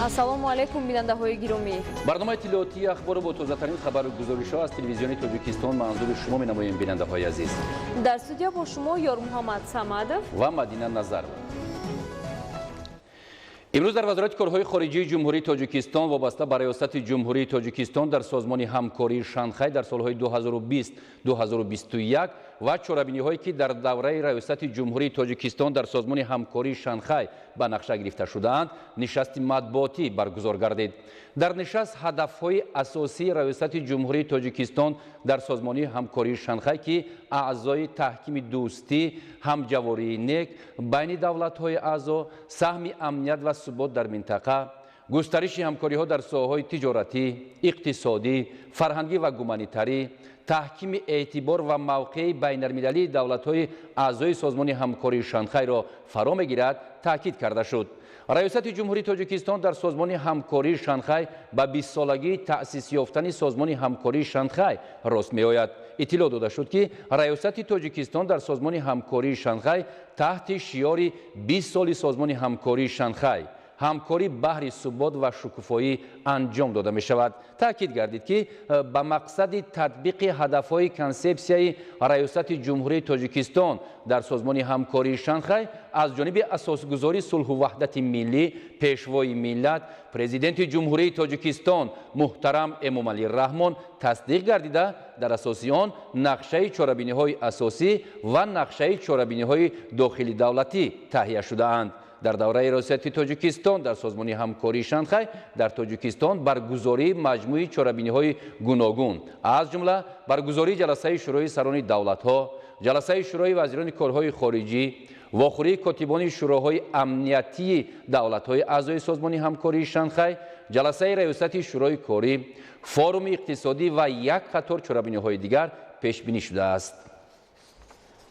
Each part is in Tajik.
Ассалому алайкум, бинандаҳои гиромӣ. Барномаи иттилоотии ахбору бо тозатарин хабару гузоришҳо аз телевизиони Тоҷикистон манзури шумо менамоем, бинандаҳои азиз. Дар студия бо шумо Ёрмуҳаммад Самадов ва Мадина Назарова. Имрӯз дар Вазорати корҳои хориҷии Ҷумҳурии Тоҷикистон вобаста ба Раёсати Ҷумҳурии Тоҷикистон дар Созмони ҳамкории Шанхай дар солҳои 2020-2021 ва чорабиниҳое, ки дар давраи Раёсати Ҷумҳурии Тоҷикистон дар Созмони ҳамкории Шанхай ба нақша гирифта шудаанд, нишасти матбуотӣ баргузор гардид. Дар нишаст ҳадафҳои асосии Раёсати Ҷумҳурии Тоҷикистон дар Созмони ҳамкории Шанхай, ки аъзои таҳкими дӯстӣ, ҳамҷавории нек байни давлатҳои аъзо, саҳми амният ва субот дар минтақа, густариши ҳамкориҳо дар соҳаҳои тиҷоратӣ, иқтисодӣ, фарҳангӣ ва гуманитарӣ, таҳкими эътибор ва мавқеи байналмилалии давлатҳои аъзои Созмони ҳамкории Шанхайро фаро мегирад, таъкид карда шуд. Раёсати Ҷумҳурии Тоҷикистон дар Созмони ҳамкории Шанхай ба 20-солагии таъсис ёфтани Созмони ҳамкории Шанхай рост меояд. Иттилоъ дода шуд, ки Раёсати Тоҷикистон дар Созмони ҳамкории Шанхай таҳти шиёри 20 соли Созмони ҳамкории Шанхай, ҳамкорӣ баҳри субот ва шукуфоӣ анҷом дода мешавад. Таъкид гардид, ки ба мақсади татбиқи ҳадафҳои консепсияи Раёсати Ҷумҳурии Тоҷикистон дар Созмони ҳамкории Шанхай аз ҷониби асосгузори сулҳу ваҳдати миллӣ, Пешвои миллат, Президенти Ҷумҳурии Тоҷикистон муҳтарам Эмомалӣ Раҳмон тасдиқ гардида, дар асоси он нақшаи чорабиниҳои асосӣ ва нақшаи чорабиниҳои дохили давлатӣ таҳия шудаанд. Дар давраи Раёсати Тоҷикистон дар Созмони ҳамкории Шанхай дар Тоҷикистон баргузории маҷмӯи чорабиниҳои гуногун, аз ҷумла баргузории ҷаласаи Шӯрои сарони давлатҳо, ҷаласаи Шӯрои вазирони корҳои хориҷӣ, вохӯрии котибони шӯроҳои амниятии давлатҳои аъзои Созмони ҳамкории Шанхай, ҷаласаи Раёсати Шӯрои корӣ, форуми иқтисодӣ ва як қатор чорабиниҳои дигар пешбинӣ шудааст.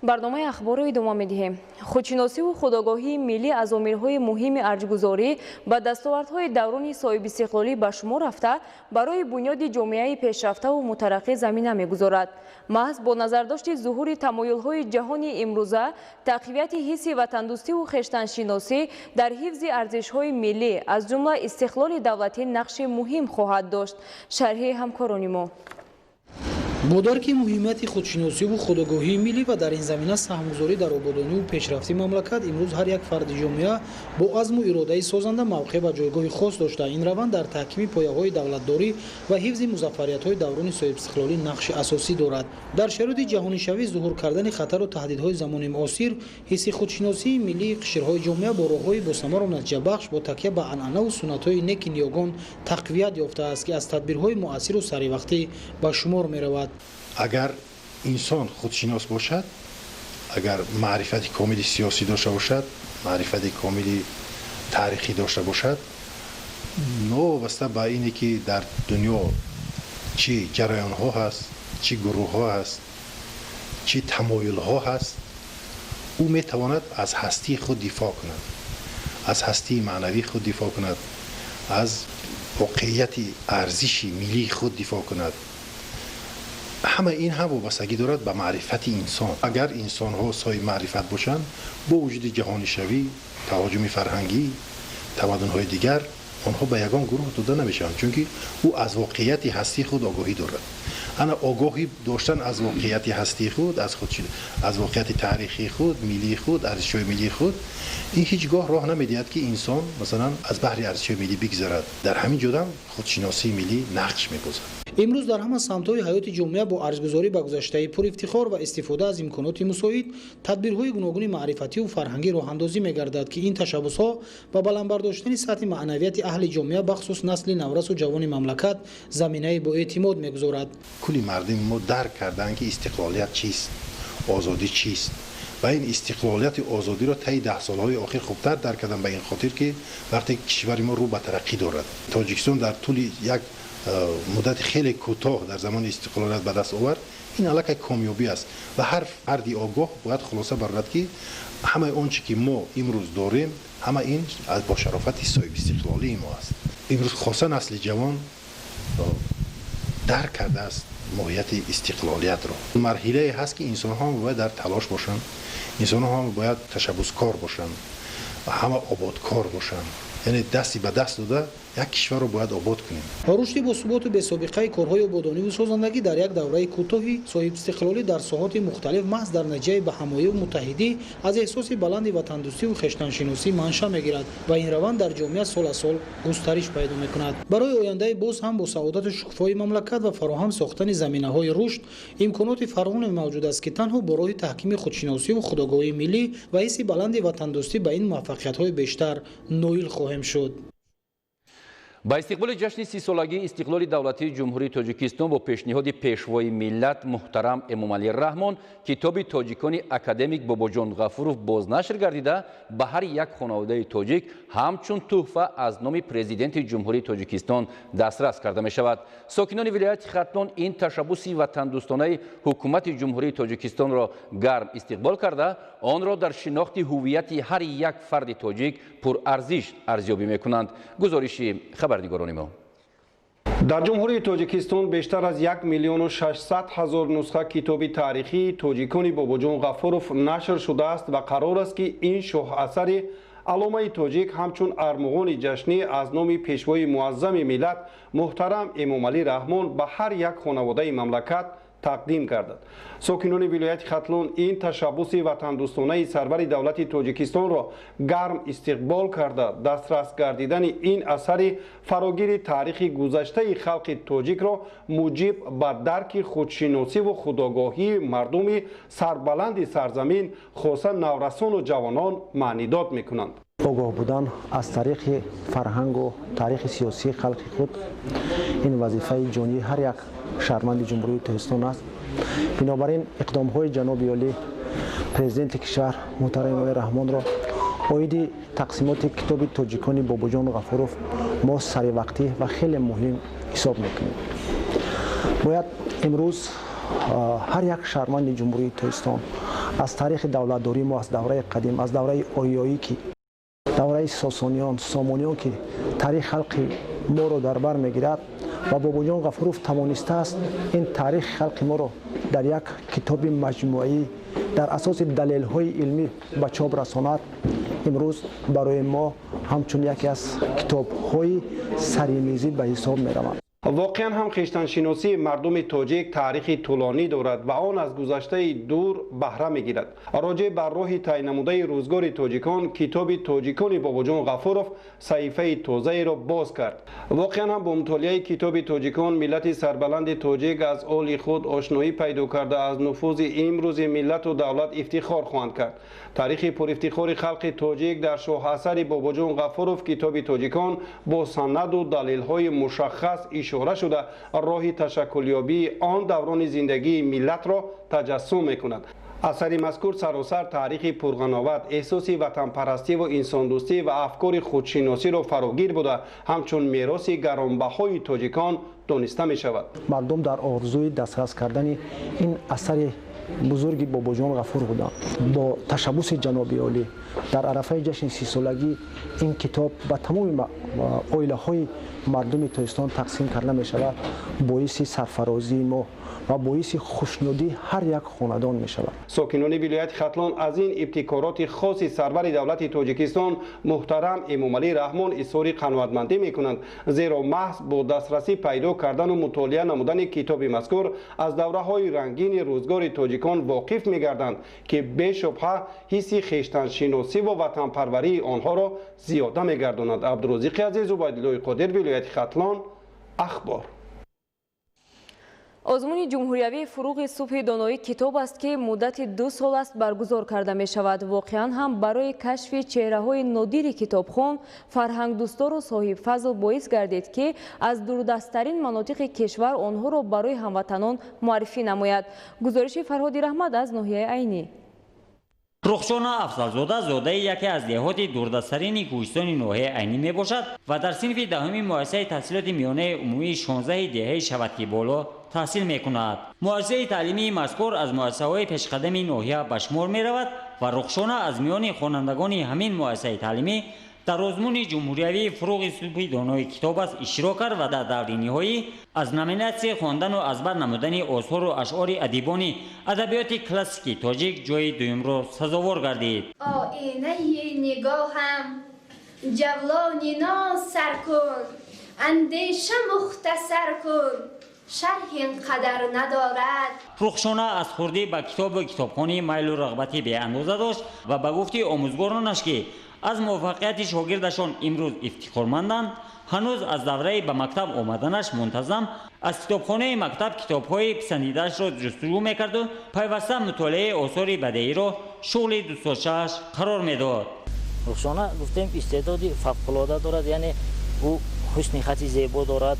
Барномаи ахборро идома медиҳем. Худшиносиву худогоҳии миллӣ аз омилҳои муҳими арҷгузорӣ ба дастовардҳои даврони соҳибистиқлолӣ ба шумор рафта, барои бунёди ҷомеаи пешрафтаву мутараққӣ замина мегузорад. Маҳз бо назардошти зуҳури тамоюлҳои ҷаҳони имрӯза, тақвияти ҳисси ватандӯстиву хештаншиносӣ дар ҳифзи арзишҳои миллӣ, аз ҷумла истиқлоли давлатӣ, нақши муҳим хоҳад дошт. Шарҳи ҳамкорони мо. Бо дарки муҳимияти худшиносиву худогоҳии миллӣ ва дар ин замина саҳмгузорӣ дар ободониву пешрафти мамлакат, имрӯз ҳар як фарди ҷомеа бо азму иродаи созанда мавқеъ ва ҷойгоҳи хос дошта, ин раванд дар таҳкими пояҳои давлатдорӣ ва ҳифзи музаффариятҳои даврони соҳибистиқлолӣ нақши асосӣ дорад. Дар шароити ҷаҳонишавӣ, зуҳур кардани хатару таҳдидҳои замони муосир, ҳисси худшиносии миллии қишрҳои ҷомеа бо роҳҳои босамару натиҷабахш, бо такя ба анъанаву суннатҳои неки ниёгон тақвият ёфтааст, ки аз тадбирҳои муассиру саривақтӣ ба шумор меравад. Агар инсон худшинос бошад, агар маърифати комили сиёсӣ дошта бошад, маърифати комили таърихӣ дошта бошад, новобаста ба ине ки дар дунё чӣ ҷараёнҳо ҳаст, чӣ гурӯҳҳо ҳаст, чӣ тамоюлҳо ҳаст, ӯ метавонад аз ҳастии худ дифоъ кунад, аз ҳастии маънавии худ дифоъ кунад, аз воқеияти арзиши миллии худ дифоъ кунад. Ҳама ин ҳам вобастагӣ дорад ба маърифати инсон. Агар инсонҳо соҳиби маърифат бошанд, бо вуҷуди ҷаҳонишавӣ, таҳоҷуми фарҳангӣ, тамаддунҳои дигар, онҳо ба ягон гурӯҳ дода намешаванд, чунки ӯ аз воқеияти ҳастии худ огоҳӣ дорад. Ана огоҳӣ доштан аз воқеияти ҳастии худ, аз худ, аз воқеияти таърихии худ, миллии худ, арзишҳои миллии худ, ин ҳеҷ гоҳ роҳ намедиҳад, ки инсон, масалан, аз баҳри арзишҳои миллӣ бигзарад. Дар ҳамин ҷодам худшиносии миллӣ нақш мебозад. Имрӯз дар ҳама самтҳои ҳаёти ҷомеа бо арҷгузорӣ ба гузаштаи пурифтихор ва истифода аз имконоти мусоид тадбирҳои гуногуни маърифативу фарҳангӣ роҳандозӣ мегардад, ки ин ташаббусҳо ба баланд бардоштани сатҳи маънавияти аҳли ҷомеа, бахусус насли наврасу ҷавони мамлакат, заминаи боэътимод мегузорад. Кулли мардуми мо дарк карданд, ки истиқлолият чист, озодӣ чист, ва ин истиқлолияти озодиро таи 10 солҳои охир хубтар дарк карданд, ба ин хотир ки вақте кишвари мо рӯ ба тараққӣ дорад, Тоҷикистон дар тӯли як муддати хеле кӯтоҳ дар замони истиқлолият ба даст овард, ин аллакай комёбӣ аст. Ва ҳар фарди огоҳ бояд хулоса барорад, ки ҳамаи он чӣ ки мо имрӯз дорем, ҳама ин бо шарофати соҳибистиқлолии мо аст. Имрӯз хоса насли ҷавон дарк кардааст моҳияти истиқлолиятро. Марҳилае ҳаст, ки инсонҳо бояд дар талош бошанд, инсонҳо бояд ташаббускор бошанд, ҳама ободкор бошанд. Яъне дасти ба даст дода як кишварро бояд обод кунем. Рушди босуботу бесобиқаи корҳои ободониву созандагӣ дар як давраи кӯтоҳи соҳибистиқлолӣ дар соҳоти мухталиф маҳз дар натиҷаи ба ҳамоиву муттаҳидӣ аз эҳсоси баланди ватандӯстиву хештаншиносӣ манша мегирад ва ин раванд дар ҷомеа сол аз сол густариш пайдо мекунад. Барои ояндаи боз ҳам бо саодату шукуфои мамлакат ва фароҳам сохтани заминаҳои рушд имконоти фаровоне мавҷуд аст, ки танҳо бо роҳи таҳкими худшиносиву худогоҳии миллӣ ва ҳисси баланди ватандӯстӣ ба ин муваффақиятҳои бештар ноил хоҳем шуд. Ба истиқболи ҷашни 30-солагии истиқлоли давлатии Ҷумҳурии Тоҷикистон бо пешниҳоди Пешвои миллат муҳтарам Эмомалӣ Раҳмон китоби тоҷикони академик Бобоҷон Ғафуров бознашр гардида, ба ҳар як хонаводаи тоҷик ҳамчун тӯҳфа аз номи Президенти Ҷумҳурии Тоҷикистон дастрас карда мешавад. Сокинони вилояти Хатлон ин ташаббуси ватандӯстонаи ҳукумати Ҷумҳурии Тоҷикистонро гарм истиқбол карда, онро дар шинохти ҳуввияти ҳар як фарди тоҷик пурарзиш арзёбӣ мекунанд. Гузориши хабарнигорони мо. Дар Ҷумҳурии Тоҷикистон бештар аз 1 миллиону 600 ҳазор нусха китоби таърихии тоҷикони Бобоҷон Ғафуров нашр шудааст ва қарор аст, ки ин шоҳасари алломаи тоҷик ҳамчун армуғони ҷашнӣ аз номи Пешвои муаззами миллат муҳтарам Эмомалӣ Раҳмон ба ҳар як хонаводаи мамлакат тақдим гардад. Сокинони вилояти Хатлон ин ташаббуси ватандӯстонаи сарвари давлати Тоҷикистонро гарм истиқбол карда, дастрас гардидани ин асари фарогири таърихи гузаштаи халқи тоҷикро муҷиб ба дарки худшиносиву худогоҳии мардуми сарбаланди сарзамин, хоса наврасону ҷавонон, маънидод мекунанд. Огоҳ будан аз таърихи фарҳангу таърихи сиёсии халқи худ ин вазифаи ҷонии ҳар як шаҳрванди Ҷумҳурии Тоҷикистон аст. Бинобар ин иқдомҳои ҷаноби олӣ, Президенти кишвар муҳтарам Эмомалӣ Раҳмонро оиди тақсимоти китоби тоҷикони Бобоҷон Ғафуров мо саривақтӣ ва хеле муҳим ҳисоб мекунем. Бояд имрӯз ҳар як шаҳрванди Ҷумҳурии Тоҷикистон аз таърихи давлатдории мо, аз давраи қадим, аз давраи ориёӣ, ки давраи Сосониён, Сомониён, ки таърихи халқи моро дар бар мегирад ва Бобоҷон Ғафуров тавонистааст ин таърихи халқи моро дар як китоби маҷмӯаӣ дар асоси далелҳои илмӣ ба чоп расонад, имрӯз барои мо ҳамчун яке аз китобҳои саримизӣ ба ҳисоб мераванд. Воқеан ҳам хештаншиносии мардуми тоҷик таърихи тӯлонӣ дорад ва он аз гузаштаи дур баҳра мегирад. Роҷеъ бар роҳи тай намудаи рӯзгори тоҷикон китоби тоҷикони Бобоҷон Ғафуров саҳифаи тозаеро боз кард. Воқеан ҳам бо мутолиаи китоби тоҷикон миллати сарбаланди тоҷик аз оли худ ошноӣ пайдо карда, аз нуфузи имрӯзи миллату давлат ифтихор хоҳанд кард. Таърихи пурифтихори халқи тоҷик дар шоҳасари Бобоҷон Ғафуров, китоби тоҷикон, бо санаду далелҳои мушаххас ишора шуда, роҳи ташаккулёбии он даврони зиндагии миллатро таҷассум мекунад. Асари мазкур саросар таърихи пурғановат, эҳсоси ватанпарастиву инсондӯстӣ ва афкори худшиносиро фарогир буда, ҳамчун мероси гаронбаҳои тоҷикон дониста мешавад. Мардум дар орзуи дастрас кардани ин асари бузурги Бобоҷон Ғафур буданд. Бо ташаббуси ҷаноби олӣ дар арафаи ҷашни 30-солагӣ ин китоб ба тамоми оилаҳои мардуми Тоҷикистон тақсим карда мешавад, боиси сарфарозии мо ва боиси хушнудии ҳар як хонадон мешавад. Сокинони вилояти Хатлон аз ин ибтикороти хоси сарвари давлати Тоҷикистон муҳтарам Эмомалӣ Раҳмон изҳори қаноатмандӣ мекунанд, зеро маҳз бо дастрасӣ пайдо кардану мутолиа намудани китоби мазкур аз давраҳои рангини рӯзгори тоҷикон воқиф мегарданд, ки бешубҳа ҳисси хештаншиносиву ватанпарварии онҳоро зиёда мегардонад. Абдурозиқи Азиз, Убайдуллои Қодир, вилояти Хатлон, Ахбор. Озмуни ҷумҳуриявии «Фуруғи субҳи доноӣ китоб аст», ки муддати 2 сол аст баргузор карда мешавад, воқеан ҳам барои кашфи чеҳраҳои нодири китобхон, фарҳангдӯстору соҳибфазл боис гардид, ки аз дурдасттарин манотиқи кишвар онҳоро барои ҳамватанон муаррифӣ намояд. Гузориши Фарҳоди Раҳмат аз ноҳияи Айнӣ. Рухшона Афзалзода зодаи яке аз деҳоти дурдасттарини кӯҳистони ноҳияи Айнӣ мебошад ва дар синфи 10-уми муассисаи таҳсилоти миёнаи умумии 16-и деҳаи Шаватки Боло таҳсил мекунад. Муассисаи таълимии мазкур аз муассисаҳои пешқадами ноҳия ба шумор меравад ва Рухшона аз миёни хонандагони ҳамин муассисаи таълимӣ дар озмуни ҷумҳуриявии «Фуруғи субҳи донои китоб аст» иштирок кард ва дар даври ниҳоӣ аз номинатсияи хондану аз бар намудани осору ашъори адибони адабиёти классикии тоҷик ҷои дуюмро сазовор гардид. Оинаи нигоҳам. Ҷавлони ноз сар кун, андеша мухтасар кун, шарҳ ин қадар надорад. Рухшона аз хурдӣ ба китобу китобхонӣ майлу рағбати беандоза дошт ва ба гуфти омӯзгоронаш, ки аз муваффақияти шогирдашон имрӯз ифтихорманданд, ҳанӯз аз давраи ба мактаб омаданаш мунтазам аз китобхонаи мактаб китобҳои писандидаашро ҷустуҷӯ мекарду пайваста мутолиаи осори бадеиро шуғли дӯстдоштааш қарор медод. Рухшона, гуфтем, истеъдоди фавқулода дорад, яъне ӯ ҳусни хати зебо дорад.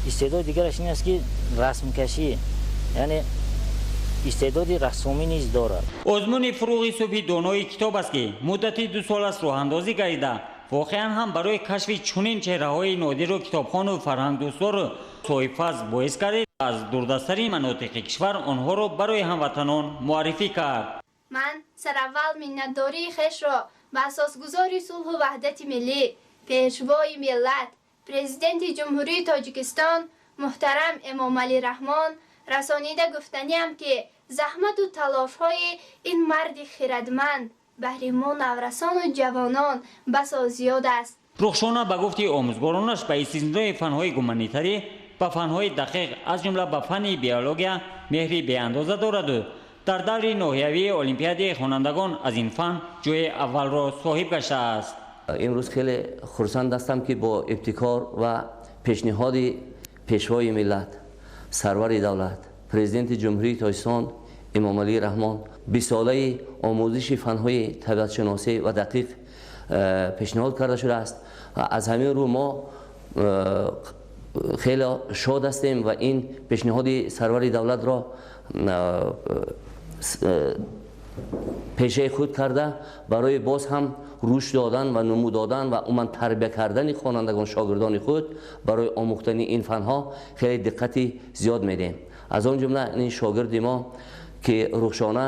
Истеъдоди дигараш ин аст, ки расмкашӣ, яъне истеъдоди рассомӣ низ дорад. Озмуни «Фурӯғи субҳи донои китоб» аст, ки муддати 2 сол аст роҳандозӣ гардида, воқеан ҳам барои кашфи чунин чеҳраҳои нодиру китобхону фарҳангдӯстдору соҳибфазл боис гардид, аз дурдасттарин манотиқи кишвар онҳоро барои ҳамватанон муаррифӣ кард. Ман сараввал миннатдории хешро ба асосгузори сулҳу ваҳдати миллӣ, Пешвои миллат, Президенти Ҷумҳурии Тоҷикистон муҳтарам Эмомалӣ Раҳмон расонида гуфтаниам, ки заҳмату талошҳои ин марди хирадманд баҳри мо наврасону ҷавонон басо зиёд аст. Рухшона, ба гуфти омӯзгоронаш, ба истиснои фанҳои гуманитарӣ ба фанҳои дақиқ, аз ҷумла ба фанни биология меҳри беандоза дораду дар даври ноҳиявии олимпиадаи хонандагон аз ин фан ҷои аввалро соҳиб гаштааст. Имрӯз хеле хурсанд ҳастам, ки бо ибтикор ва пешниҳоди Пешвои миллат, сарвари давлат, Президенти Ҷумҳурии Тоҷикистон Эмомалӣ Раҳмон 20-солаи омӯзиши фанҳои табиатшиносӣ ва дақиқ пешниҳод карда шудааст. Аз ҳамин рӯ мо хеле шод ҳастем ва ин пешниҳоди сарвари давлатро пешаи худ карда, барои боз ҳам рушд додан ва нумӯ додан ва умуман тарбия кардани хонандагон, шогирдони худ барои омӯхтани ин фанҳо хеле диққати зиёд медиҳем. Аз он ҷумла ин шогирди мо, ки Рухшона,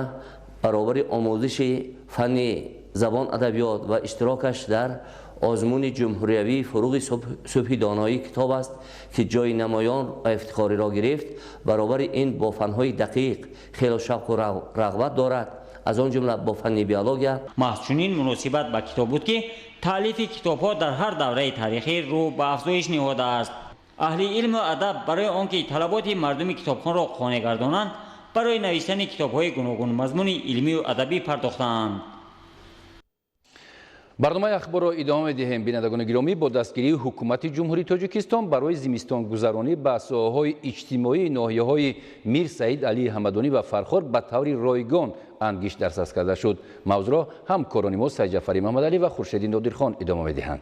баробари омӯзиши фанни забон, адабиёт ва иштирокаш дар озмуни ҷумҳуриявии «Фурӯғи субҳи доноии китоб» аст, ки ҷои намоён ва ифтихориро гирифт, баробари ин бо фанҳои дақиқ хело шавқу рағбат дорад, аз он ҷумла бо фанни биология. Маҳз чунин муносибат ба китоб буд, ки таълифи китобҳо дар ҳар давраи таърихӣ рӯ ба афзоиш ниҳодааст. Аҳли илму адаб барои он ки талаботи мардуми китобхонро қонеъ гардонанд, барои навиштани китобҳои гуногунмазмуни илмию адабӣ пардохтаанд. Барномаи ахборро идома медиҳем. Бинандагони гиромӣ, бо дастгирии Ҳукумати Ҷумҳурии Тоҷикистон барои зимистонгузаронӣ ба соҳаҳои иҷтимоии ноҳияҳои Мир Саид Алии Ҳамадонӣ ва Фархор ба таври ройгон ангишт дастрас карда шуд. Мавзӯъро ҳамкорони мо Сайдҷафари Маҳмадалӣ ва Хуршеди Нодирхон идома медиҳанд.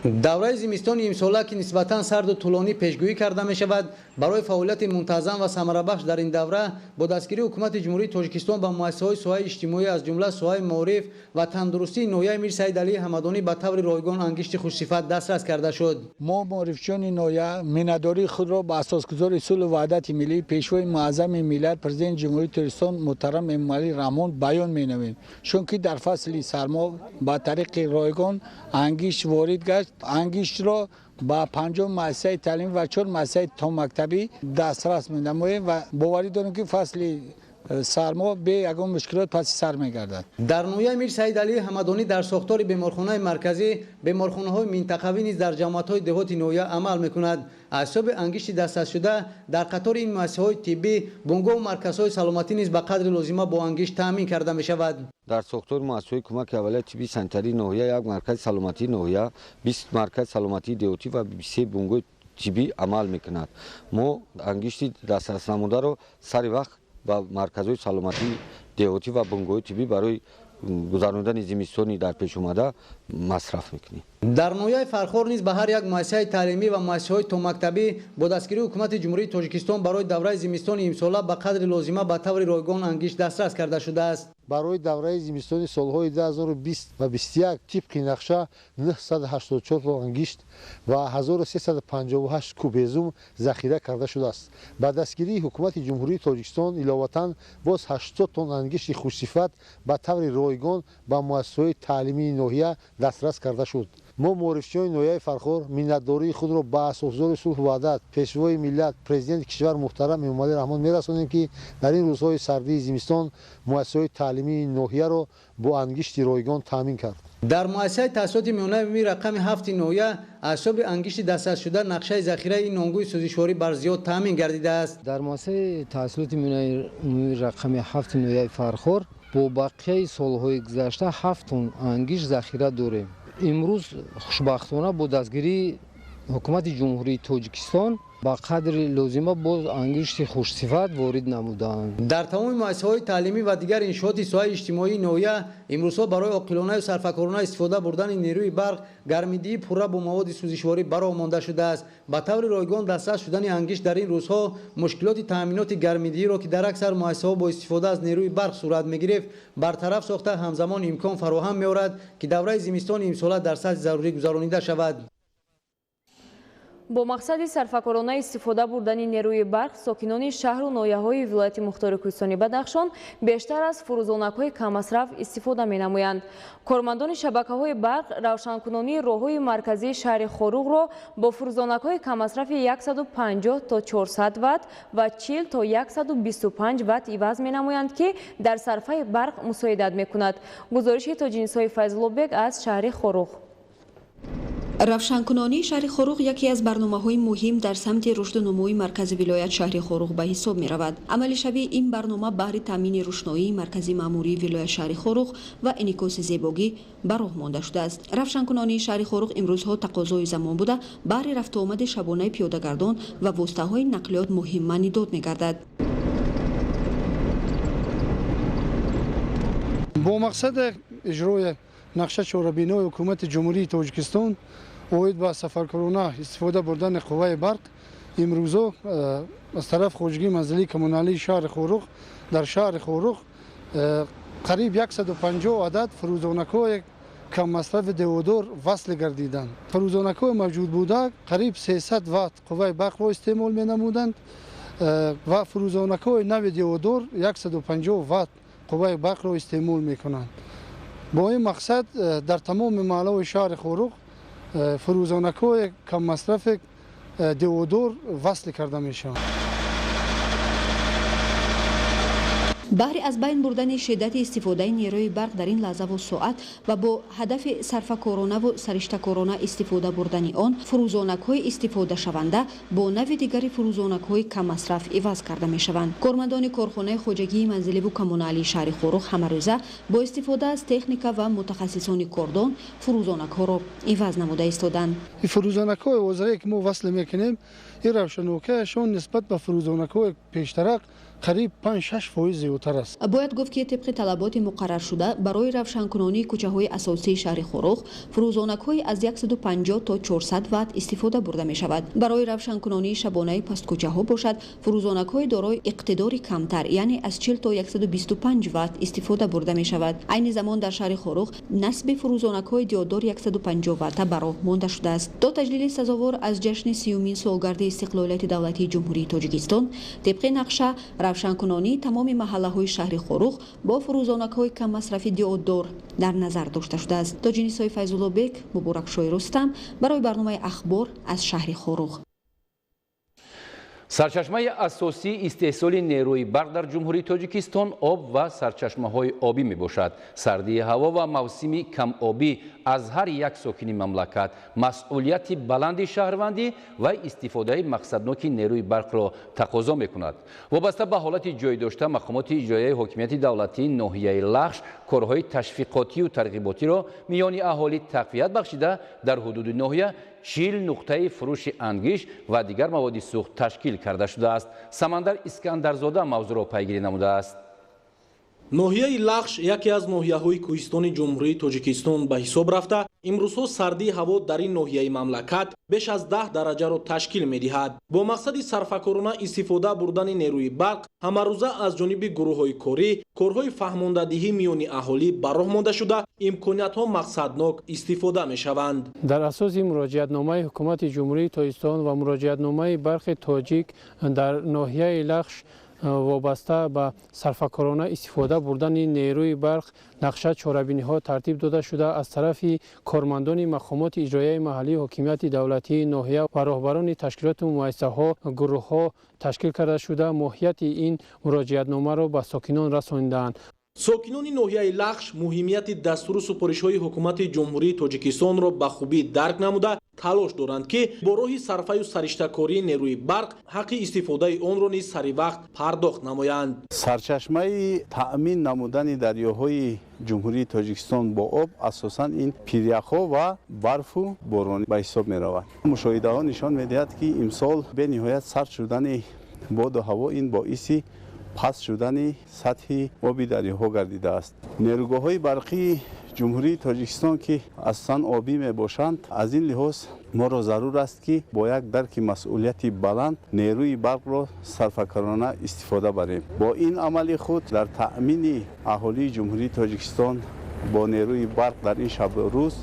Давраи зимистони имсола, ки нисбатан сарду тӯлонӣ пешгӯӣ карда мешавад, барои фаъолияти мунтазам ва самарабахш дар ин давра бо дастгирии Ҳукумати Ҷумҳурии Тоҷикистон ба муассисаҳои соҳаи иҷтимоӣ, аз ҷумла соҳаи маориф ва тандурустии ноҳияи Мир Саид Алии Ҳамадонӣ ба таври ройгон ангишти хушсифат дастрас карда шуд. Мо, маорифчиёни ноҳия, миннатдории худро ба асосгузори сулҳу ваҳдати миллӣ, Пешвои муаззами миллат, Президенти Ҷумҳурии Тоҷикистон муҳтарам Эмомалӣ Раҳмон баён менамоем, чунки дар фасли сармо ба тариқи ройгон ангишт ворид гашт. Ангиштро ба 50 муассисаи таълимӣ ва чор муассисаи томактабӣ дастрас менамоем ва боварӣ дорем, ки фасли сармо бе ягон мушкилот паси сар мегардад. Дар ноҳияи Мир Саид Алии Ҳамадонӣ дар сохтори беморхонаи марказӣ беморхонаҳои минтақавӣ низ дар ҷамоатҳои деҳоти ноҳия амал мекунад. Аз ҳисоби ангишти дастрасшуда дар қатори ин муассисаҳои тиббӣ бунгоҳу марказҳои саломатӣ низ ба қадри лозима бо ангишт таъмин карда мешавад. Дар сохтори муассисаҳои кӯмаки аввалияи тиббии санитарии ноҳия як маркази саломатии ноҳия, 20 маркази саломатии деҳотӣ ва 23 бунгоҳи тиббӣ амал мекунад. Мо ангишти дастраснамударо сари вақт ба марказҳои саломатии деҳотӣ ва бунгоҳи тиббӣ барои гузарондани зимистони дар пеш омада масраф мекунем. Дар ноҳияи Фархор низ ба ҳар як муассисаи таълимӣ ва муассисаҳои томактабӣ бо дастгирии Ҳукумати Ҷумҳурии Тоҷикистон барои давраи зимистони имсола ба қадри лозима ба таври ройгон ангишт дастрас карда шудааст. Барои давраи зимистони солҳои 2020 ва 21 тибқи нақша 984 тонна ангишт ва 1358 куб ҳезум захира карда шудааст. Ба дастгирии Ҳукумати Ҷумҳурии Тоҷикистон иловатан боз 80 тонна ангишти хушсифат ба таври ройгон ба муассисаҳои таълимии ноҳия дастрас карда шуд. Мо, маорифчиёни ноҳияи Фархор, миннатдории худро ба асосгузори сулҳу ваҳдат, Пешвои миллат, Президенти кишвар муҳтарам Эмомалӣ Раҳмон мерасонем, ки дар ин рӯзҳои сардии зимистон муассисаҳои таълимии ноҳияро бо ангишти ройгон таъмин кард. Дар муассисаи таҳсилоти миёнаи умумии рақами 7 ноҳия аз ҳисоби ангишти дастрасшуда нақшаи захираи нонгӯи сӯзишворӣ бар зиёд таъмин гардидааст. Дар муассисаи таҳсилоти миёнаи умумии рақами 7 ноҳияи Фархор бо бақияи солҳои гузашта 7 тонн ангишт захира дорем. Имрӯз хушбахтона бо дастгирии ҳукумати Ҷумҳурии Тоҷикистон ба қадри лозима боз ангишти хушсифат ворид намуданд. Дар тамоми муассисаҳои таълимӣ ва дигар иншооти соҳаи иҷтимоии ноҳия имрӯзҳо барои оқилонаю сарфакорона истифода бурдани нерӯи барқ гармидиҳии пурра бо маводи сӯзишворӣ ба роҳ монда шудааст. Ба таври ройгон дастрас шудани ангишт дар ин рӯзҳо мушкилоти таъминоти гармидиҳиро, ки дар аксар муассисаҳо бо истифода аз нерӯи барқ сурат мегирифт, бартараф сохта, ҳамзамон имкон фароҳам меорад, ки давраи зимистони имсола дар сатҳи зарурӣ гузаронида шавад. Бо мақсади сарфакорона истифода бурдани нерӯи барқ сокинони шаҳру ноҳияҳои вилояти мухтори Кӯҳистони Бадахшон бештар аз фурӯзонакҳои каммасраф истифода менамоянд. Кормандони шабакаҳои барқ равшанкунонии роҳҳои марказии шаҳри Хоруғро бо фурӯзонакҳои каммасрафи 150 то 400 ватт ва 40 то 125 ватт иваз менамоянд, ки дар сарфаи барқ мусоидат мекунад. Гузориши Тоҷинисои Файзуллобек аз шаҳри Хоруғ. Равшанкунонии шаҳри Хоруғ яке аз барномаҳои муҳим дар самти рушду нумӯи маркази вилоят шаҳри Хоруғ ба ҳисоб меравад. Амалишавии ин барнома баҳри таъмини рӯшноии маркази маъмурии вилоят шаҳри Хоруғ ва инъикоси зебогӣ ба роҳ монда шудааст. Равшанкунонии шаҳри Хоруғ имрӯзҳо тақозои замон буда, баҳри рафтуомади шабонаи пиёдагардон ва воситаҳои нақлиёт муҳим маънидод мегардад. Бо мақсади иҷрои нақша чорабинои ҳукумати Ҷумҳурии Тоҷикистон оид ба сафаркорона истифода бурдани қувваи барқ имрӯзо аз тараф хоҷагии манзилии коммуналии шаҳри Хоруғ дар шаҳри Хоруғ қариб 150 адад фурӯзонакҳои каммасрафи деодор васл гардиданд. Фурӯзонакҳои мавҷуд буда қариб 300 ватт қувваи барқро истеъмол менамуданд ва фурӯзонакҳои нави деодор 150 ватт қувваи барқро истеъмол мекунанд. Бо ин мақсад дар тамоми маҳаллаҳои шаҳри Хоруғ фурӯзонакҳои каммасрафи деодор васл карда мешаванд. Баҳри аз байн бурдани шиддати истифодаи нерӯи барқ дар ин лаҳзаву соат ва бо ҳадафи сарфакоронаву сариштакорона истифода бурдани он, фурӯзонакҳои истифодашаванда бо нави дигари фурӯзонакҳои каммасраф иваз карда мешаванд. Кормандони корхонаи хоҷагии манзиливу коммуналии шаҳри Хоруғ ҳамарӯза бо истифода аз техника ва мутахассисони кордон фурӯзонакҳоро иваз намуда истоданд. Фурӯзонакҳои ҳозирае ки мо васл мекунем, ин равшанокиашон нисбат ба фурӯзонакҳои пештарак қариб 5-6% зиёдтар аст. Бояд гуфт, ки тибқи талаботи муқарраршуда барои равшанкунонии кӯчаҳои асосии шаҳри Хоруғ фурӯзонакҳои аз 150 то 400 ватт истифода бурда мешавад. Барои равшанкунонии шабонаи пасткӯчаҳо бошад, фурӯзонакҳои дорои иқтидори камтар, яъне аз 40 то 125 ватт истифода бурда мешавад. Айни замон дар шаҳри Хоруғ насби фурӯзонакҳои диодор 150 ватта ба роҳ монда шудааст. То таҷлили сазовор аз ҷашни 30-умин солгарди истиқлолияти давлатии Ҷумҳурии Тоҷикистон тибқи нақша равшанкунонии тамоми маҳаллаҳои шаҳри Хоруғ бо фурӯзонакҳои каммасрафи диодор дар назар дошта шудааст. Тоҷинисои Файзуллобек, Муборакшои Рустам барои барномаи Ахбор аз шаҳри Хоруғ. Сарчашмаи асосии истеҳсоли нерӯи барқ дар Ҷумҳурии Тоҷикистон об ва сарчашмаҳои обӣ мебошад. Сардии ҳаво ва мавсими камобӣ аз ҳар як сокини мамлакат масъулияти баланди шаҳрвандӣ ва истифодаи мақсадноки нерӯи барқро тақозо мекунад. Вобаста ба ҳолати ҷой дошта, мақомоти иҷроияи ҳокимияти давлатии ноҳияи Лахш корҳои ташвиқотию тарғиботиро миёни аҳолӣ тақвият бахшида, дар ҳудуди ноҳия 40 нуқтаи фурӯши ангиш ва дигар маводи сӯхт ташкил карда шудааст. Самандар Искандарзода мавзӯъро пайгирӣ намудааст. Ноҳияи Лахш яке аз ноҳияҳои кӯҳистони Ҷумҳурии Тоҷикистон ба ҳисоб рафта, имрӯзҳо сардии ҳаво дар ин ноҳияи мамлакат беш аз 10 дараҷаро ташкил медиҳад. Бо мақсади сарфакорона истифода бурдани нерӯи барқ ҳамарӯза аз ҷониби гурӯҳҳои корӣ корҳои фаҳмондадиҳӣ миёни аҳолӣ ба роҳ монда шуда, имкониятҳо мақсаднок истифода мешаванд. Дар асоси муроҷиатномаи ҳукумати Ҷумҳурии Тоҷикистон ва муроҷиатномаи барқи тоҷик дар ноҳияи Лахш вобаста ба сарфакорона истифода бурдани нерӯи барқ нақша чорабиниҳо тартиб дода шуда, аз тарафи кормандони мақомоти иҷроияи маҳаллии ҳокимияти давлатии ноҳия ва роҳбарони ташкилоту муассисаҳо гурӯҳҳо ташкил карда шуда, моҳияти ин муроҷиатномаро ба сокинон расонидаанд. Сокинони ноҳияи Лахш муҳимияти дастуру супоришҳои ҳукумати Ҷумҳурии Тоҷикистонро ба хубӣ дарк намуда, талош доранд, ки бо роҳи сарфаю сариштакории нерӯи барқ ҳаққи истифодаи онро низ сари вақт пардохт намоянд. Сарчашмаи таъмин намудани дарёҳои Ҷумҳурии Тоҷикистон бо об асосан ин пиряхҳо ва барфу борон ба ҳисоб меравад. Мушоҳидаҳо нишон медиҳад, ки имсол бениҳоят сард шудани боду ҳаво ин боиси паст шудани сатҳи оби дарёҳо гардидааст. Нерӯгоҳҳои барқии Ҷумҳурии Тоҷикистон, ки асосан обӣ мебошанд, аз ин лиҳоз моро зарур аст, ки бо як дарки масъулияти баланд нерӯи барқро сарфакорона истифода барем. Бо ин амали худ дар таъмини аҳолии Ҷумҳурии Тоҷикистон бо нерӯи барқ дар ин шабу рӯз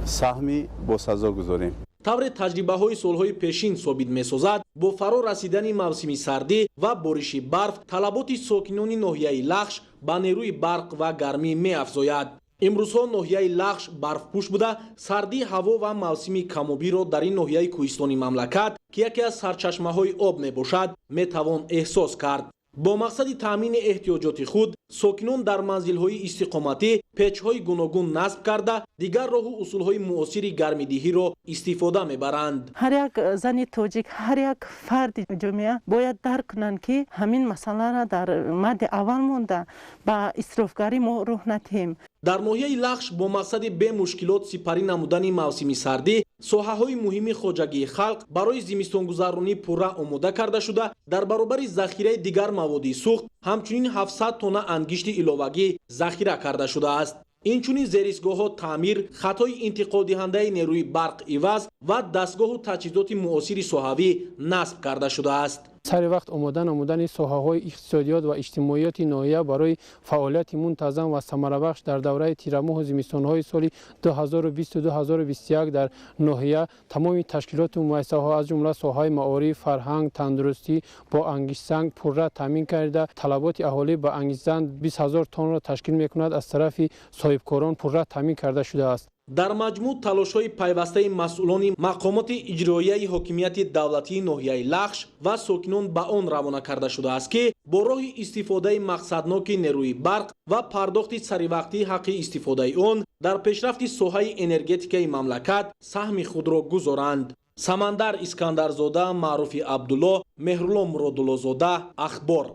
саҳми босазо гузорем. Тавре таҷрибаҳои солҳои пешин собит месозад, бо фаро расидани мавсими сардӣ ва бориши барф талаботи сокинони ноҳияи Лахш ба нерӯи барқ ва гармӣ меафзояд. Имрӯзҳо ноҳияи Лахш барфпӯш буда, сардии ҳаво ва мавсими камобиро дар ин ноҳияи кӯҳистони мамлакат, ки яке аз сарчашмаҳои об мебошад, метавон эҳсос кард. Бо мақсади таъмини эҳтиёҷоти худ сокинон дар манзилҳои истиқоматӣ печҳои гуногун насб карда, дигар роҳу усулҳои муосири гармидиҳиро истифода мебаранд. Ҳар як зани тоҷик, ҳар як фарди ҷомеа бояд дарк кунанд, ки ҳамин масъаларо дар мадди аввал монда ба исрофгарӣ мо роҳ надиҳем. Дар ноҳияи Лахш бо мақсади бемушкилот сипарӣ намудани мавсими сардӣ соҳаҳои муҳими хоҷагии халқ барои зимистонгузаронӣ пурра омода карда шуда, дар баробари захираи дигар маводи сӯхт ҳамчунин 700 тонна ангишти иловагӣ захира карда шудааст. Инчунин зеристгоҳҳо таъмир, хатҳои интиқолдиҳандаи нерӯи барқ иваз ва дастгоҳу таҷҳизоти муосири соҳавӣ насб карда шудааст. Сари вақт омода намудани соҳаҳои иқтисодиёт ва иҷтимоиёти ноҳия барои фаъолияти мунтазам ва самарабахш дар давраи тирамоҳу зимистонҳои соли 2020-2021 дар ноҳия тамоми ташкилоту муассисаҳо, аз ҷумла соҳаи маориф, фарҳанг, тандурустӣ бо ангиштсанг пурра таъмин карда, талаботи аҳолӣ ба ангиштсанг 20 000 тоннаро ташкил мекунад, аз тарафи соҳибкорон пурра таъмин карда шудааст. Дар маҷмӯъ талошҳои пайвастаи масъулони мақомоти иҷроияи ҳокимияти давлатии ноҳияи Лахш ва сокинон ба он равона карда шудааст, ки бо роҳи истифодаи мақсадноки нерӯи барқ ва пардохти саривақтии ҳаққи истифодаи он дар пешрафти соҳаи энергетикаи мамлакат саҳми худро гузоранд. Самандар Искандарзода, Маъруфи Абдулло, Меҳрулло Муродуллозода, Ахбор.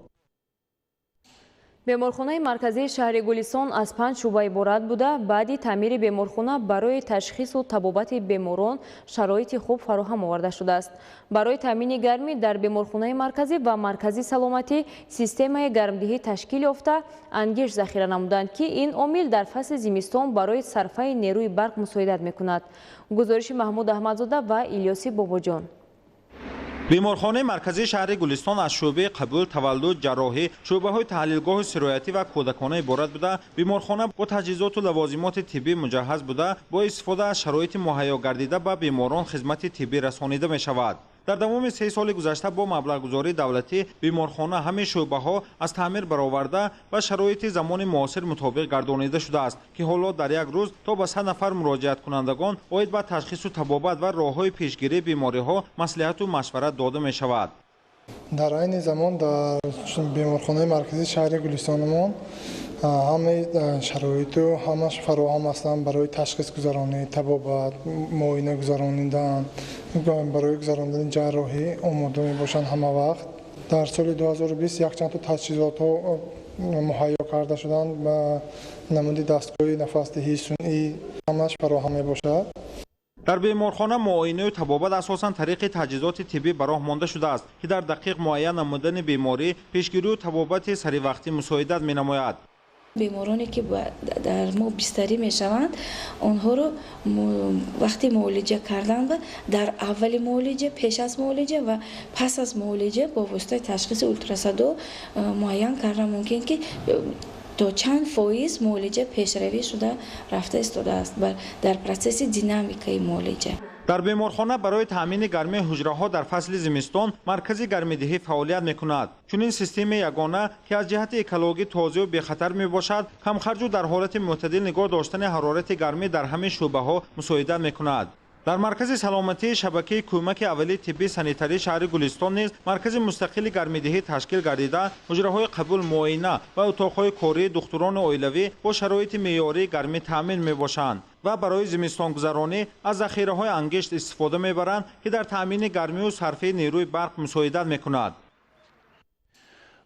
Беморхонаи марказии шаҳри Гулистон аз 5 шӯъба иборат буда, баъди таъмири беморхона барои ташхису табобати беморон шароити хуб фароҳам оварда шудааст. Барои таъмини гармӣ дар беморхонаи марказӣ ва маркази саломатӣ системаи гармдиҳӣ ташкил ёфта, ангишт захира намуданд, ки ин омил дар фасли зимистон барои сарфаи нерӯи барқ мусоидат мекунад. Гузориши Маҳмуд Аҳмадзода ва Илёси Бобоҷон. Беморхонаи марказии шаҳри Гулистон аз шӯъбаи қабул, таваллуд, ҷарроҳӣ, шӯъбаҳои таҳлилгоҳу сироятӣ ва кӯдакона иборат буда, беморхона бо таҷҳизоту лавозимоти тиббӣ муҷаҳҳаз буда, бо истифода аз шароити муҳайё гардида ба беморон хизмати тиббӣ расонида мешавад. Дар давоми 3 соли гузашта бо маблағгузории давлатӣ беморхона ҳамин шӯъбаҳо аз таъмир бароварда ва шароити замони муосир мутобиқ гардонида шудааст, ки ҳоло дар як рӯз то ба 100 нафар муроҷиаткунандагон оид ба ташхису табобат ва роҳҳои пешгирии бемориҳо маслиҳату машварат дода мешавад. Дар айни замон дар беморхонаи марказии шаҳри Гулистонамон ҳамаи шароиту ҳамаш фароҳам ҳастанд барои ташхис гузаронӣ, табобат, муоина гузаронидан, барои гузарондани ҷарроҳӣ омода мебошанд ҳама вақт. Дар соли 2020 якчанд то таҷҳизотҳо муҳайё карда шуданд ба намуди дастгоҳи нафасдиҳии сунъӣ ҳамаш фароҳам мебошад. Дар беморхона муоинаю табобат асосан тариқи таҷҳизоти тиббӣ ба роҳ монда шудааст, ки дар дақиқ муайян намудани беморӣ, пешгирию табобати саривақтӣ мусоидат менамояд. Бемороне ки дар мо бистарӣ мешаванд, онҳоро вақти муолиҷа кардан ва дар аввали муолиҷа, пеш аз муолиҷа ва пас аз муолиҷа бо воситаи ташхиси ултрасадо муайян кардан мумкин, ки то чанд фоиз муолиҷа пешравӣ шуда рафта истодааст дар процесси динамикаи муолиҷа. Дар беморхона барои таъмини гармии ҳуҷраҳо дар фасли зимистон маркази гармидиҳӣ фаъолият мекунад. Чунин системаи ягона, ки аз ҷиҳати экологӣ тозаву бехатар мебошад, камхарҷу дар ҳолати мӯътадил нигоҳ доштани ҳарорати гармӣ дар ҳамин шӯъбаҳо мусоидат мекунад. Дар маркази саломатии шабакаи кӯмаки аввалии тиббии санитарии шаҳри Гулистон низ маркази мустақили гармидиҳӣ ташкил гардида, ҳуҷраҳои қабул, муоина ва утоқҳои кории духтурони оилавӣ бо шароити меъёрии гармӣ таъмин мебошанд ва барои зимистонгузаронӣ аз захираҳои ангишт истифода мебаранд, ки дар таъмини гармию сарфаи нерӯи барқ мусоидат мекунад.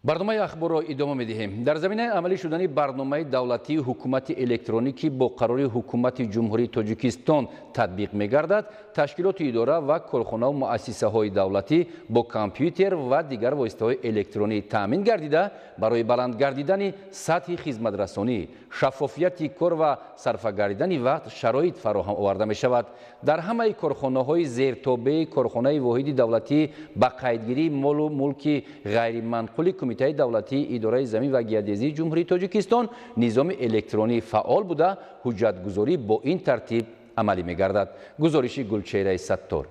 Барномаи ахборро идома медиҳем. Дар заминаи амалӣ шудани барномаи давлатии ҳукумати электронӣ, ки бо қарори Ҳукумати Ҷумҳурии Тоҷикистон татбиқ мегардад, ташкилоти идора ва корхонаву муассисаҳои давлатӣ бо компютер ва дигар воситаҳои электронӣ таъмин гардида, барои баланд гардидани сатҳи хизматрасонӣ, шаффофияти кор ва сарфа гардидани вақт шароит фароҳам оварда мешавад. Дар ҳамаи корхонаҳои зертобеи корхонаи воҳиди давлатӣ ба қайдгирии молу мулки ғайриманқули Кумитаи давлатии идораи замин ва геодезии Ҷумҳурии Тоҷикистон низоми электронӣ фаъол буда, ҳуҷҷатгузорӣ бо ин тартиб амалӣ мегардад. Гузориши Гулчеҳраи Саттор.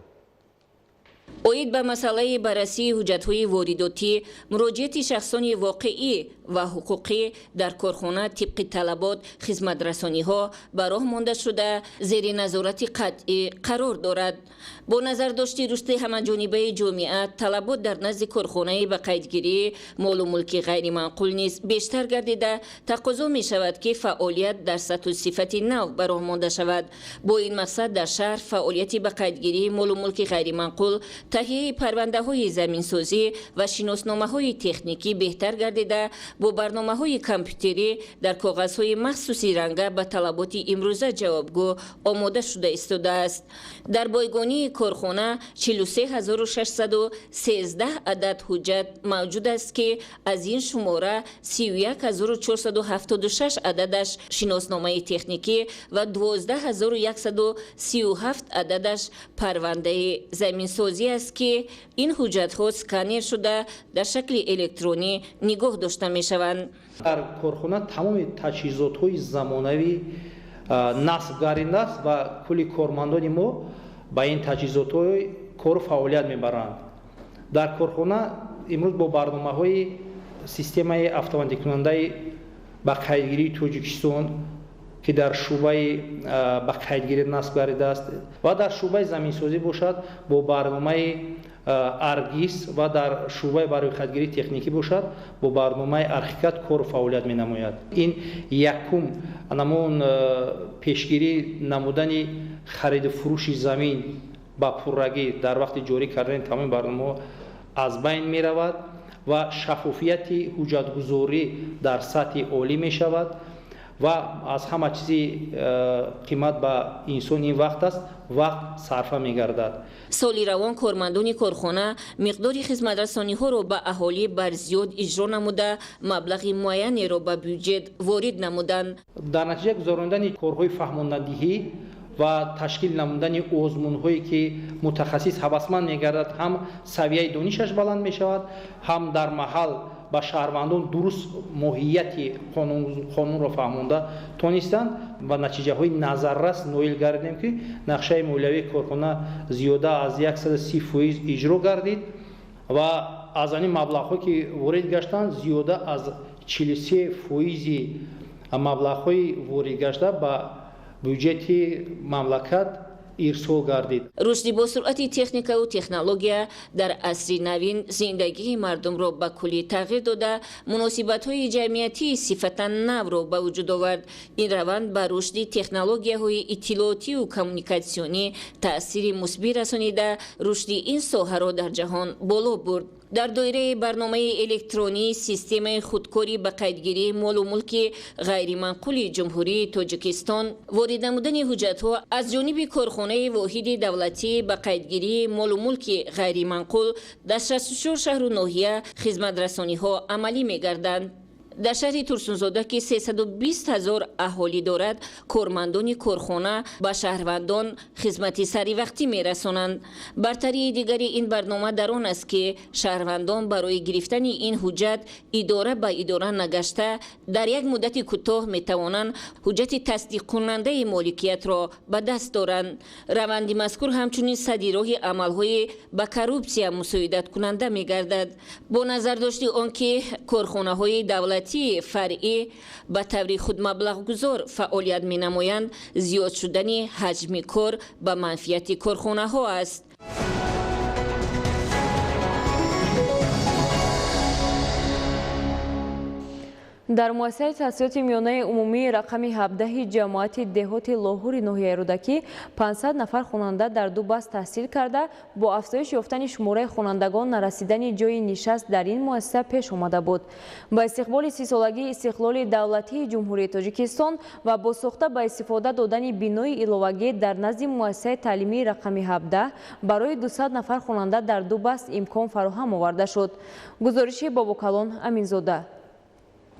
Оид ба масъалаи баррасии ҳуҷҷатҳои воридотӣ, муроҷиати шахсони воқеӣ ва ҳуқуқӣ дар корхона тибқи талабот хизматрасониҳо ба роҳ монда шуда, зери назорати қатъӣ қарор дорад. Бо назардошти рушди ҳамаҷонибаи ҷомеа, талабот дар назди корхонаи ба қайдгирии молу мулки ғайриманқул низ бештар гардида, тақозо мешавад, ки фаъолият дар сатҳу сифати нав ба роҳ монда шавад. Бо ин мақсад дар шаҳр фаъолияти ба қайдгирии молу мулки ғайриманқул, таҳияи парвандаҳои заминсозӣ ва шиносномаҳои техникӣ беҳтар гардида, бо барномаҳои компютерӣ дар коғазҳои махсуси ранга ба талаботи имрӯза ҷавобгӯ омода шуда истодааст. Дар бойгонии корхона 43613 адад ҳуҷҷат мавҷуд аст, ки аз ин шумора 31476 ададаш шиносномаи техникӣ ва 12137 ададаш парвандаи заминсозӣ аст, ки ин ҳуҷҷатҳо сканер шуда дар шакли электронӣ нигоҳ дошта мешаванд. Дар корхона тамоми таҷҳизотҳои замонавӣ насб гардидааст ва кулли кормандони мо ба ин таҷҳизотҳои кору фаъолият мебаранд. Дар корхона имрӯз бо барномаҳои системаи автоматикунандаи ба қайдгирии Тоҷикистон, ки дар шӯъбаи ба қайдгирӣ насб гардидааст, ва дар шӯъбаи заминсозӣ бошад бо барномаи Аргис, ва дар шӯъбаи барои техникӣ бошад бо барномаи Архикат кору фаъолият менамояд. Ин якум намун пешгирӣ намудани хариду фурӯши замин ба пуррагӣ дар вақти ҷорӣ кардани тамоми барномаҳо аз байн меравад ва шаффофияти ҳуҷҷатгузорӣ дар сатҳи олӣ мешавад ва аз ҳама чизи қимат ба инсон ин вақт аст, вақт сарфа мегардад. Соли равон кормандони корхона миқдори хизматрасониҳоро ба аҳолӣ бар зиёд иҷро намуда, маблағи муайянеро ба бюҷет ворид намуданд. Дар натиҷа гузарондани корҳои фаҳмондадиҳӣ ва ташкил намудани озмунҳое, ки мутахассис ҳавасманд мегардад, ҳам савияи донишаш баланд мешавад, ҳам дар маҳал ба шаҳрвандон дуруст моҳияти қонунро фаҳмонда тонистанд ва натиҷаҳои назаррас ноил гардидем, ки нақшаи молиявии корхона зиёда аз 130% иҷро гардид ва аз ин маблағҳое, ки ворид гаштанд, зиёда аз 43% маблағҳои ворид гашта ба бюҷети мамлакат ирсол гардид. Рушди босуръати техникаву технология дар асри навин зиндагии мардумро ба куллӣ тағйир дода, муносибатҳои ҷамъиятии сифатан навро ба вуҷуд овард. Ин раванд ба рушди технологияҳои иттилоотиву коммуникатсионӣ таъсири мусбӣ расонида, рушди ин соҳаро дар ҷаҳон боло бурд. Дар доираи барномаи электронии системаи худкори ба қайдгирии молу мулки ғайриманқули Ҷумҳурии Тоҷикистон, ворид намудани ҳуҷҷатҳо аз ҷониби корхонаи воҳиди давлатӣ ба қайдгирии молу мулки ғайриманқул дар 64 шаҳру ноҳия хизматрасониҳо амалӣ мегарданд. Дар шаҳри Турсунзода, ки 320 ҳазор аҳолӣ дорад, кормандони корхона ба шаҳрвандон хизмати саривақтӣ мерасонанд. Бартарии дигари ин барнома дар он аст, ки шаҳрвандон барои гирифтани ин ҳуҷҷат идора ба идора нагашта, дар як муддати кӯтоҳ метавонанд ҳуҷҷати тасдиқкунандаи моликиятро ба даст доранд. Раванди мазкур ҳамчунин садди роҳи амалҳои ба коррупсия мусоидаткунанда мегардад. Бо назардошти он ки корхонаҳои давлатӣ давлатии фаръӣ ба таври худмаблағгузор фаъолият менамоянд, зиёд шудани ҳаҷми кор ба манфиати корхонаҳо аст. Дар муассисаи таҳсилоти миёнаи умумии рақами 17 ҷамоати деҳоти Лоҳури ноҳияи Рӯдакӣ 500 нафар хонанда дар ду баст таҳсил карда, бо афзоиш ёфтани шумораи хонандагон нарасидани ҷойи нишаст дар ин муассиса пеш омада буд. Ба истиқболи 30-солагии истиқлоли давлатии Ҷумҳурии Тоҷикистон ва бо сохта ба истифода додани бинои иловагӣ дар назди муассисаи таълимии рақами 17 барои 200 нафар хонанда дар ду баст имкон фароҳам оварда шуд. Гузориши Бобокалон Аминзода.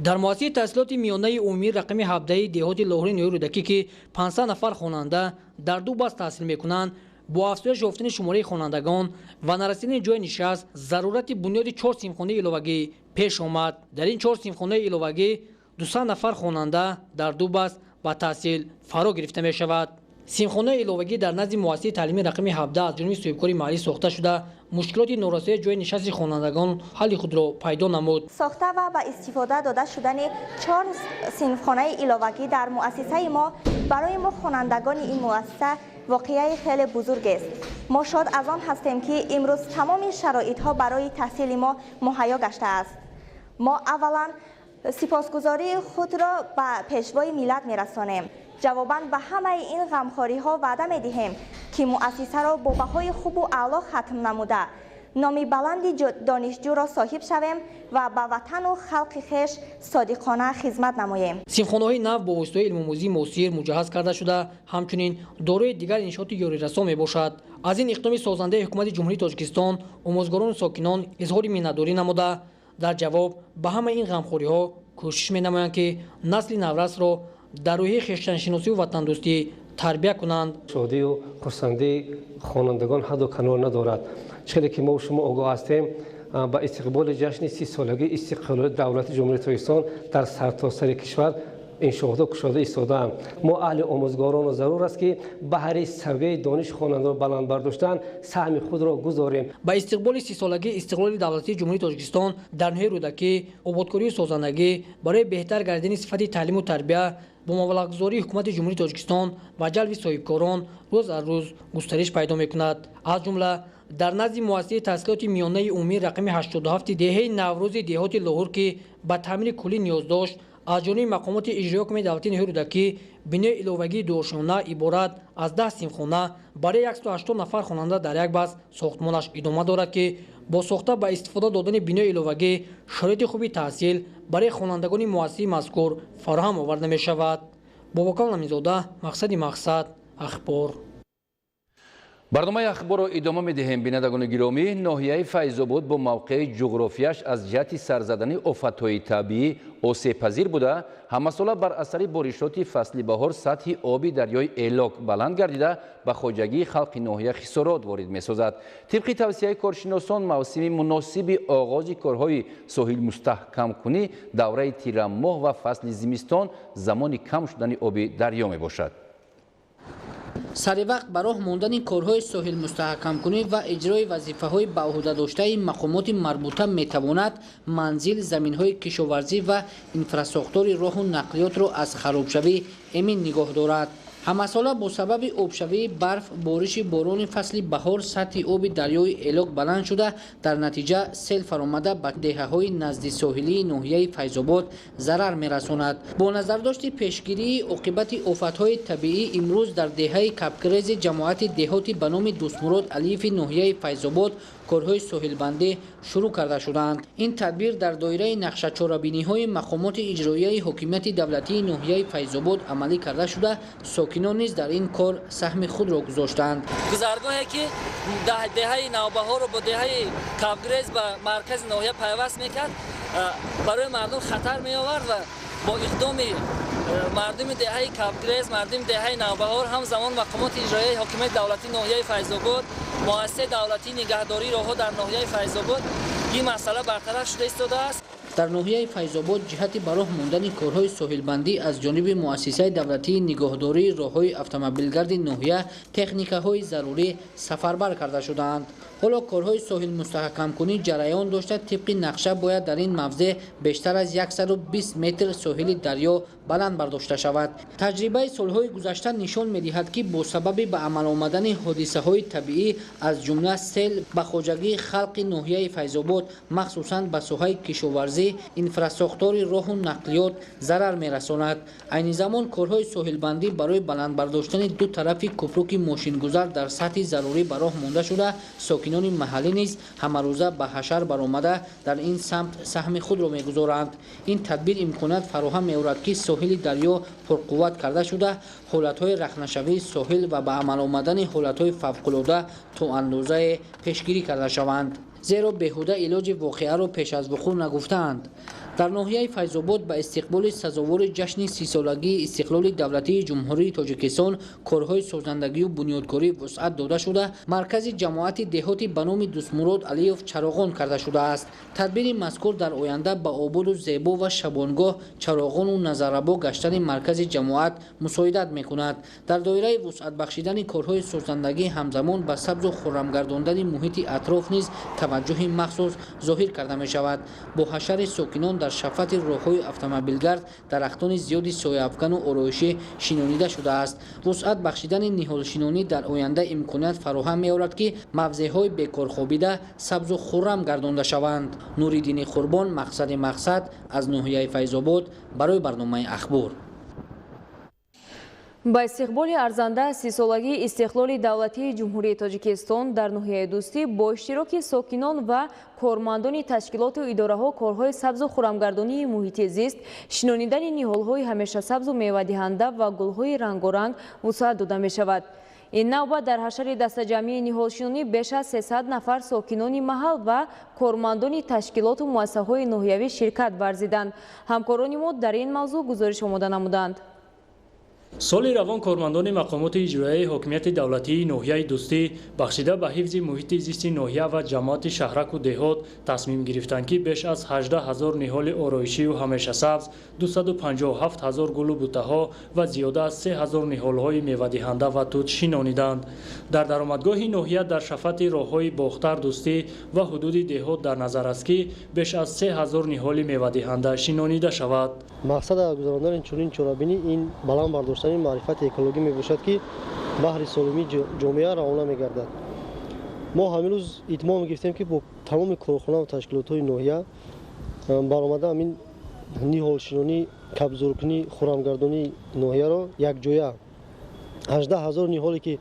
Дар муассисаи таҳсилоти миёнаи умумии рақами 17 деҳоти Лоҳури ноҳияи Рӯдакӣ, ки 500 нафар хонанда дар ду баст таҳсил мекунанд, бо афзоиш ёфтани шумораи хонандагон ва нарасидани ҷои нишаст зарурати бунёди 4 синфхонаи иловагӣ пеш омад. Дар ин 4 синфхонаи иловагӣ 200 нафар хонанда дар ду баст ба таҳсил фаро гирифта мешавад. Синфхонаи иловагӣ дар назди муассисаи таълимии рақами 17 аз ҷониби соҳибкори маҳаллӣ сохта шуда, мушкилоти норасоии ҷои нишасти хонандагон ҳалли худро пайдо намуд. Сохта ва ба истифода дода шудани 4 синфхонаи иловагӣ дар муассисаи мо барои мо хонандагони ин муассиса воқеаи хеле бузургест. Мо шод аз он ҳастем, ки имрӯз тамоми шароитҳо барои таҳсили мо муҳайё гаштааст. Мо аввалан сипосгузории худро ба пешвои миллат мерасонем. Ҷавобан ба ҳамаи ин ғамхориҳо ваъда медиҳем, ки муассисаро бо баҳои хубу аъло хатм намуда, номи баланди донишҷӯро соҳиб шавем ва ба ватану халқи хеш содиқона хизмат намоем. Синфхонаҳои нав бо воситаҳои илмомӯзии муосир муҷаҳҳаз карда шуда, ҳамчунин дорои дигар иншооти ёрирасон мебошад. Аз ин иқдоми созандаи ҳукумати Ҷумҳурии Тоҷикистон омӯзгорону сокинон изҳори миннатдорӣ намуда, дар ҷавоб ба ҳамаи ин ғамхориҳо кӯшиш менамоянд, ки насли наврасро дар рӯҳияи хештаншиносию ватандӯстӣ тарбия кунанд. Шодию хурсандии хонандагон ҳадду канор надорад. Чизе ки мо шумо огоҳ ҳастем, ба истиқболи ҷашни 30-солагии истиқлоли давлати Ҷумҳурии Тоҷикистон дар сартосари кишвар иншоотҳо кушода истодаанд. Мо аҳли омӯзгоронро зарур аст, ки баҳри савияи дониши хонандаро баланд бардоштан саҳми худро гузорем. Ба истиқболи 30-солагии истиқлоли давлатии Ҷумҳурии Тоҷикистон дар ноҳияи Рӯдакӣ ободкорию созандагӣ барои беҳтар гардидани сифати таълиму тарбия бо маблағгузории ҳукумати Ҷумҳурии Тоҷикистон ва ҷалби соҳибкорон рӯз аз рӯз густариш пайдо мекунад. Аз ҷумла дар назди муассисаи таҳсилоти миёнаи умумии рақами 87 деҳаи Наврӯзи деҳоти Лоҳур, ки ба таъмири куллӣ ниёз дошт, аз ҷониби мақомоти иҷроия ҳукумати давлатии ноҳияи Рӯдакӣ бинои иловагии дуошёна иборат аз 10 синфхона барои 180 нафар хонанда дар як баст сохтмонаш идома дорад, ки бо сохта ба истифода додани бинои иловагӣ шароити хуби таҳсил барои хонандагони муассисаи мазкур фароҳам оварда мешавад. Бобокалон Аминзода, Мақсади мақсад, Ахбор. Барномаи ахборро идома медиҳем. Бинандагони гиромӣ, ноҳияи Файзобод бо мавқеи ҷуғрофияш аз ҷиҳати сарзадани офатҳои табиӣ осебпазир буда, ҳамасола бар асари боришоти фасли баҳор сатҳи оби дарёи Элок баланд гардида, ба хоҷагии халқи ноҳия хисорот ворид месозад. Тибқи тавсияи коршиносон, мавсими муносиби оғози корҳои соҳилмустаҳкамкунӣ давраи тирамоҳ ва фасли зимистон, замони кам шудани оби дарё мебошад. Сари вақт ба роҳ мондани корҳои соҳилмустаҳкамкунӣ ва иҷрои вазифаҳои ба ӯҳда доштаи мақомоти марбута метавонад манзил, заминҳои кишоварзӣ ва инфрасохтори роҳу нақлиётро аз харобшавӣ эмин нигоҳ дорад. Ҳамасола бо сабаби обшавии барф, бориши борони фасли баҳор сатҳи оби дарёи Элок баланд шуда, дар натиҷа сел фаромада ба деҳаҳои назди соҳилии ноҳияи Файзобод зарар мерасонад. Бо назардошти пешгирии оқибати офатҳои табиӣ имрӯз дар деҳаи Капкрези ҷамоати деҳоти ба номи Дӯстмурод Алиеви ноҳияи Файзобод корҳои соҳилбандӣ шурӯъ карда шудаанд. Ин тадбир дар доираи нақшачорабиниҳои мақомоти иҷроияи ҳокимияти давлатии ноҳияи Файзобод амалӣ карда шуда, сокинон низ дар ин кор саҳми худро гузоштаанд. Гузаргоҳе ки деҳаи Навбаҳорро бо деҳаи Капгрез ба маркази ноҳия пайваст мекард, барои мардум хатар меовард ва бо иқдоми мардуми деҳаи Капгрез, мардуми деҳаи Навбаҳор, ҳамзамон мақомоти иҷроияи ҳокимияти давлатии ноҳияи Файзобод, муассисаи давлатии нигаҳдории роҳҳо дар ноҳияи Файзобод ин масъала бартараф шуда истодааст. Дар ноҳияи Файзобод ҷиҳати ба роҳ мондани корҳои соҳилбандӣ аз ҷониби муассисаи давлатии нигоҳдории роҳҳои автомобилгарди ноҳия техникаҳои зарурӣ сафарбар карда шудаанд. Ҳоло корҳои соҳилмустаҳкамкунӣ ҷараён дошта, тибқи нақша бояд дар ин мавзеъ бештар аз 120 метр соҳили дарё баланд бардошта шавад. Таҷрибаи солҳои гузашта нишон медиҳад, ки бо сабаби ба амал омадани ҳодисаҳои табиӣ, аз ҷумла сел, ба хоҷагии халқи ноҳияи Файзобод, махсусан ба соҳаи кишоварзӣ, инфрасохтори роҳу нақлиёт зарар мерасонад. Айни замон корҳои соҳилбандӣ барои баланд бардоштани ду тарафи кӯпруки мошингузар дар сатҳи зарурӣ ба роҳ монда шуда, сокинони маҳаллӣ низ ҳамарӯза ба ҳашар баромада дар ин самт саҳми худро мегузоранд. Ин тадбир имконият фароҳам меорад, ки соҳили дарё пурқувват карда шуда, ҳолатҳои рахнашавии соҳил ва ба амал омадани ҳолатҳои фавқулода то андозае пешгирӣ карда шаванд. Зеро беҳуда илоҷи воқеаро пеш аз вуқӯъ нагуфтаанд. Дар ноҳияи Файзобод ба истиқболи сазовори ҷашни 30-солагии истиқлоли давлатии Ҷумҳурии Тоҷикистон корҳои созандагию бунёдкорӣ вусъат дода шуда, маркази ҷамоати деҳоти ба номи Дустмурод Алиев чароғон карда шудааст. Тадбири мазкур дар оянда ба ободу зебо ва шабонгоҳ чароғону назаррабо гаштани маркази ҷамоат мусоидат мекунад. Дар доираи вусъат бахшидани корҳои созандагӣ ҳамзамон ба сабзу хуррамгардондани муҳити атроф низ таваҷҷӯҳи махсус зоҳир карда мешавад. Бо ҳашари сокинон дар шафати роҳҳои автомобилгард дарахтони зиёди сояафкану ороишӣ шинонида шудааст. Вусъат бахшидани ниҳолшинонӣ дар оянда имконият фароҳам меорад, ки мавзеъҳои бекорхобида сабзу хуррам гардонда шаванд. Нуриддини Қурбон, Мақсади Мақсад, аз ноҳияи Файзобод барои барномаи Ахбор. Ба истиқболи арзанда 30-солагии истиқлоли давлатии Ҷумҳурии Тоҷикистон дар ноҳияи Дӯстӣ бо иштироки сокинон ва кормандони ташкилоту идораҳо корҳои сабзу хуррамгардонии муҳити зист, шинонидани ниҳолҳои ҳамешасабзу мевадиҳанда ва гулҳои рангоранг вусъат дода мешавад. Ин навбат дар ҳашари дастаҷамъии ниҳолшинонӣ беш аз 300 нафар сокинони маҳал ва кормандони ташкилоту муассисаҳои ноҳиявӣ ширкат варзиданд. Ҳамкорони мо дар ин мавзӯъ гузориш омода намуданд. Соли равон кормандони мақомоти иҷроияи ҳокимияти давлатии ноҳияи Дӯстӣ бахшида ба ҳифзи муҳити зисти ноҳия ва ҷамоати шаҳраку деҳот тасмим гирифтанд, ки беш аз 18 ҳазор ниҳоли ороишию ҳамешасабз, 257 ҳазор гулу буттаҳо ва зиёда аз 3 ҳазор ниҳолҳои мевадиҳанда ва тут шинониданд. Дар даромадгоҳи ноҳия дар шафати роҳҳои Бохтар, Дӯстӣ ва ҳудуди деҳот дар назар аст, ки беш аз 3 ҳазор ниҳоли мевадиҳанда шинонида шавад. Мақсад аз гузарондани чунин чорабинӣ ин баланд бардоштани маърифати экологӣ мебошад, ки баҳри солимии ҷомеа равона мегардад. Мо ҳамин рӯз итмом гирифтем, ки бо тамоми корхона ва ташкилотҳои ноҳия баромада ҳамин ниҳолшинонӣ, кабзоркунӣ, хуррамгардонии ноҳияро якҷоя 18 ҳазор ниҳоле, ки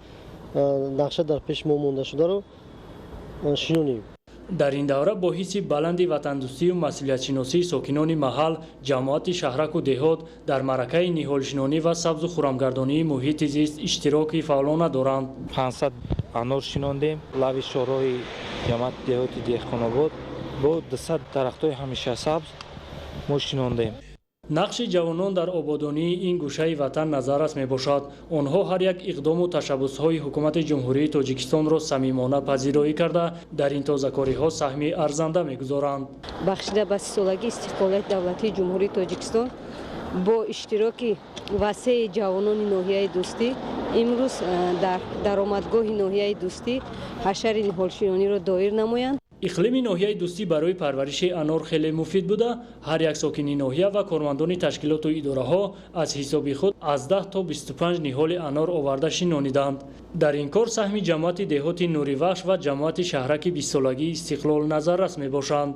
нақша дар пеши мо монда шударо шинонем. Дар ин давра бо ҳисси баланди ватандӯстию масъулиятшиносии сокинони маҳал, ҷамоати шаҳраку деҳот дар маъракаи ниҳолшинонӣ ва сабзу хуррамгардонии муҳити зист иштироки фаъолона доранд. 500 анор шинондем, лави шоҳроҳи ҷамоати деҳоти Деҳқонобод бо 200 дарахтҳои ҳамешасабз мо шинондем. Нақши ҷавонон дар ободонии ин гӯшаи ватан назаррас мебошад. Онҳо ҳар як иқдому ташаббусҳои ҳукумати Ҷумҳурии Тоҷикистонро самимона пазироӣ карда, дар ин тозакориҳо саҳми арзанда мегузоранд. Бахшида ба 30-солагии истиқлолияти давлатии Ҷумҳурии Тоҷикистон бо иштироки васеи ҷавонони ноҳияи Дӯстӣ имрӯз дар даромадгоҳи ноҳияи Дӯстӣ ҳашари ниҳолшинониро доир намоянд. Иқлими ноҳияи Дӯстӣ барои парвариши анор хеле муфид буда, ҳар як сокини ноҳия ва кормандони ташкилоту идораҳо аз ҳисоби худ аз 10 то 25 ниҳоли анор оварда шинониданд. Дар ин кор саҳми ҷамоати деҳоти Нуривахш ва ҷамоати шаҳраки 20-солагии истиқлол назаррас мебошанд.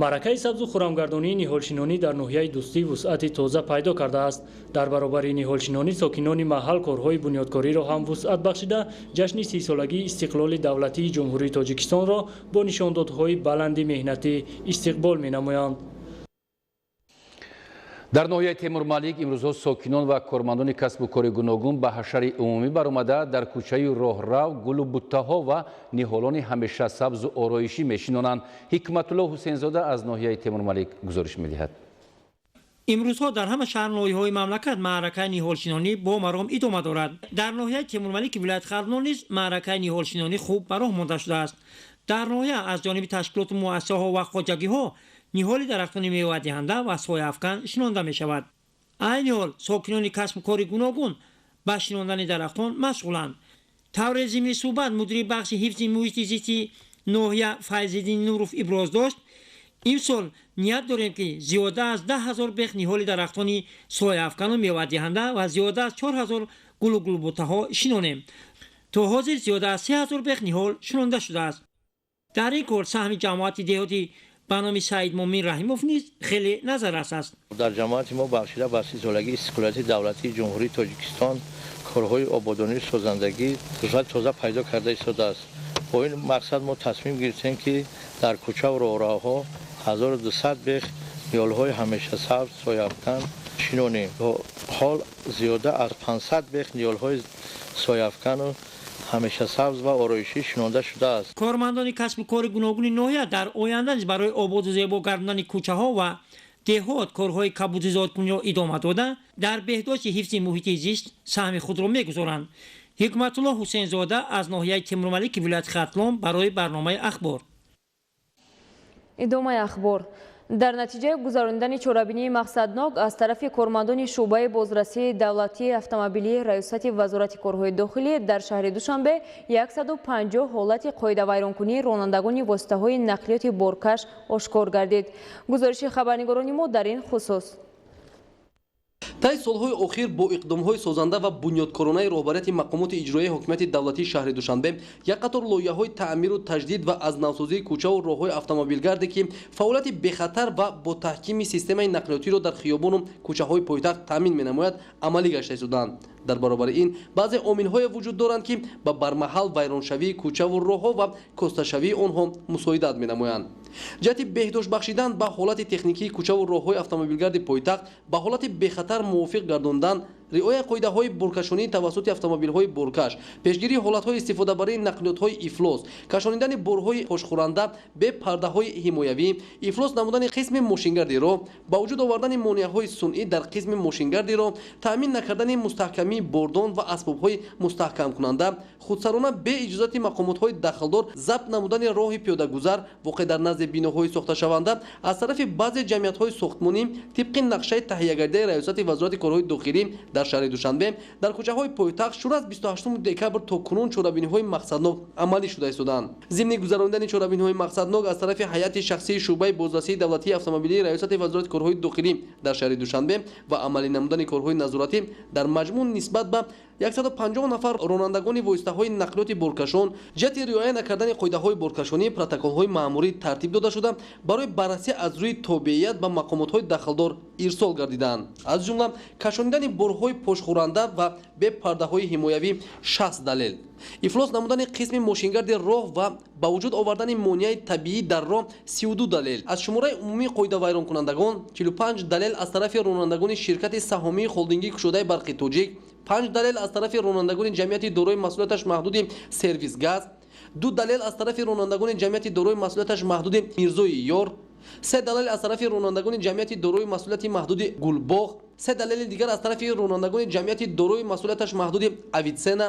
Маъракаи сабзу хуррамгардонии ниҳолшинонӣ дар ноҳияи Дӯстӣ вусъати тоза пайдо кардааст. Дар баробари ниҳолшинонӣ сокинони маҳал корҳои бунёдкориро ҳам вусъат бахшида, ҷашни 30-солагии истиқлоли давлатии Ҷумҳурии Тоҷикистонро бо нишондодҳои баланди меҳнатӣ истиқбол менамоянд. Дар ноҳияи Темурмалик имрӯзҳо сокинон ва кормандони касбу кори гуногун ба ҳашари умумӣ баромада, дар кӯчаи роҳрав гулу буттаҳо ва ниҳолони ҳамеша сабзу ороишӣ мешинонанд. Ҳикматулло Ҳусейнзода аз ноҳияи Темурмалик гузориш медиҳад. Имрӯзҳо дар ҳама шаҳр ноҳияҳои мамлакат маъракаи ниҳолшинонӣ бо маром идома дорад. Дар ноҳияи Темурмалики вилояти Хатлон низ маъракаи ниҳолшинонӣ хуб ба роҳ монда шудааст. Дар ноҳия аз ҷониби ташкилоту муассисаҳо ва хоҷагиҳо ниҳоли дарахтони мевадиҳанда ва сояафкан шинонда мешавад. Айни ҳол сокинони касбу кори гуногун ба шинондани дарахтон машғуланд. Тавре зимни суҳбат мудири бахши ҳифзи муҳити зисти ноҳия Файзиддин Нуров иброз дошт, имсол ният дорем, ки зиёда аз 10 000 бех ниҳоли дарахтони сояафкану мевадиҳанда ва зиёда аз 4 000 гулу гулбутаҳо шинонем. То ҳозир зиёда аз 3 000 бех ниҳол шинонда шудааст. Дар ин кор саҳми ҷамоати деҳоти ба номи Саид Мумин Раҳимов низ хеле назаррас аст. Дар ҷамоати мо бахшида ба 30-солагии истиқлолияти давлатии Ҷумҳурии Тоҷикистон корҳои ободонию созандагӣ тоза пайдо карда истодааст. Бо ин мақсад мо тасмим гирифтем, ки дар кӯчаву роҳраҳо 1200 бех ниҳолҳои ҳамешасабз, сояафкан шинонем. Ҳол зиёда аз 500 бех ниҳолҳои сояафкану ҳамешасабз ва ороишӣ шинонда шудааст. Кормандони касбу кори гуногуни ноҳия дар оянда низ барои ободу зебо гардондани кӯчаҳо ва деҳот корҳои кабудизодкуниро идома дода, дар беҳдошти ҳифзи муҳити зист саҳми худро мегузоранд. Ҳикматулло Ҳусейнзода аз ноҳияи Темурмалики вилояти Хатлон барои барномаи Ахбор. Идомаи ахбор. Дар натиҷаи гузаронидани чорабинии мақсаднок аз тарафи кормандони шӯъбаи бозрасии давлатии автомобилии Раёсати Вазорати корҳои дохилӣ дар шаҳри Душанбе 150 ҳолати қоидавайронкунии ронандагони воситаҳои нақлиёти боркаш ошкор гардид. Гузориши хабарнигорони мо дар ин хусус. Таи солҳои охир бо иқдомҳои созанда ва бунёдкоронаи роҳбарияти мақомоти иҷроияи ҳокимияти давлатии шаҳри Душанбе як қатор лоиҳаҳои таъмиру таҷдид ва аз навсозии кӯчаву роҳҳои автомобилгарде, ки фаъолияти бехатар ва бо таҳкими системаи нақлиётиро дар хиёбону кӯчаҳои пойтахт таъмин менамояд, амалӣ гашта истоданд. Дар баробари ин баъзе омилҳое вуҷуд доранд, ки ба бармаҳал вайроншавии кӯчаву роҳҳо ва косташавии онҳо мусоидат менамоянд. Ҷиҳати беҳдошт бахшидан ба ҳолати техникии кӯчаву роҳҳои автомобилгарди пойтахт, ба ҳолати бехатар мувофиқ гардондан, риояи қоидаҳои боркашонӣ тавассути автомобилҳои боркаш, пешгирии ҳолатҳои истифодабарии нақлиётҳои ифлос, кашонидани борҳои пошхӯранда бе пардаҳои ҳимоявӣ, ифлос намудани қисми мошингарди роҳ, ба вуҷуд овардани монеаҳои сунъӣ дар қисми мошингарди роҳ, таъмин накардани мустаҳкамии бордон ва асбобҳои мустаҳкамкунанда, худсарона бе иҷозати мақомотҳои дахлдор забт намудани роҳи пиёдагузар воқеъ дар назди биноҳои сохташаванда аз тарафи баъзе ҷамъиятҳои сохтмонӣ тибқи нақшаи таҳиягардидаи Раёсати Вазорати корҳои дохилӣ дар шаҳри Душанбе дар кӯчаҳои пойтахт шурӯъ аз 28 декабр то кунун чорабиниҳои мақсаднок амалӣ шуда истоданд. Зимни гузаронидани чорабиниҳои мақсаднок аз тарафи ҳайати шахсии шӯъбаи бозрасии давлатии автомобилии Раёсати Вазорати корҳои дохилӣ дар шаҳри Душанбе ва амалӣ намудани корҳои назоратӣ дар маҷмӯъ нисбат ба 150 нафар ронандагони воситаҳои нақлиёти боркашон ҷиҳати риоя накардани қоидаҳои боркашонӣ протоколҳои маъмурӣ тартиб дода шуда, барои баррасӣ аз рӯи тобеият ба мақомотҳои дахлдор ирсол гардиданд. Аз ҷумла кашонидани борҳои пошхӯранда ва бе пардаҳои ҳимоявӣ 60 далел, ифлос намудани қисми мошингарди роҳ ва ба вуҷуд овардани монеаи табиӣ дар роҳ 32 далел. Аз шумораи умумии қоидавайронкунандагон 45 далел аз тарафи ронандагони ширкати саҳомии холдингии кушодаи барқи тоҷик, 5 далел аз тарафи ронандагони ҷамъияти дорои масъулияташ маҳдуди Сервисгаз, 2 далел аз тарафи ронандагони ҷамъияти дорои масъулияташ маҳдуди Мирзои Ёр, 3 далел аз тарафи ронандагони ҷамъияти дорои масъулияти маҳдуди Гулбоғ, 3 далели дигар аз тарафи ронандагони ҷамъияти дорои масъулияташ маҳдуди Авитсена,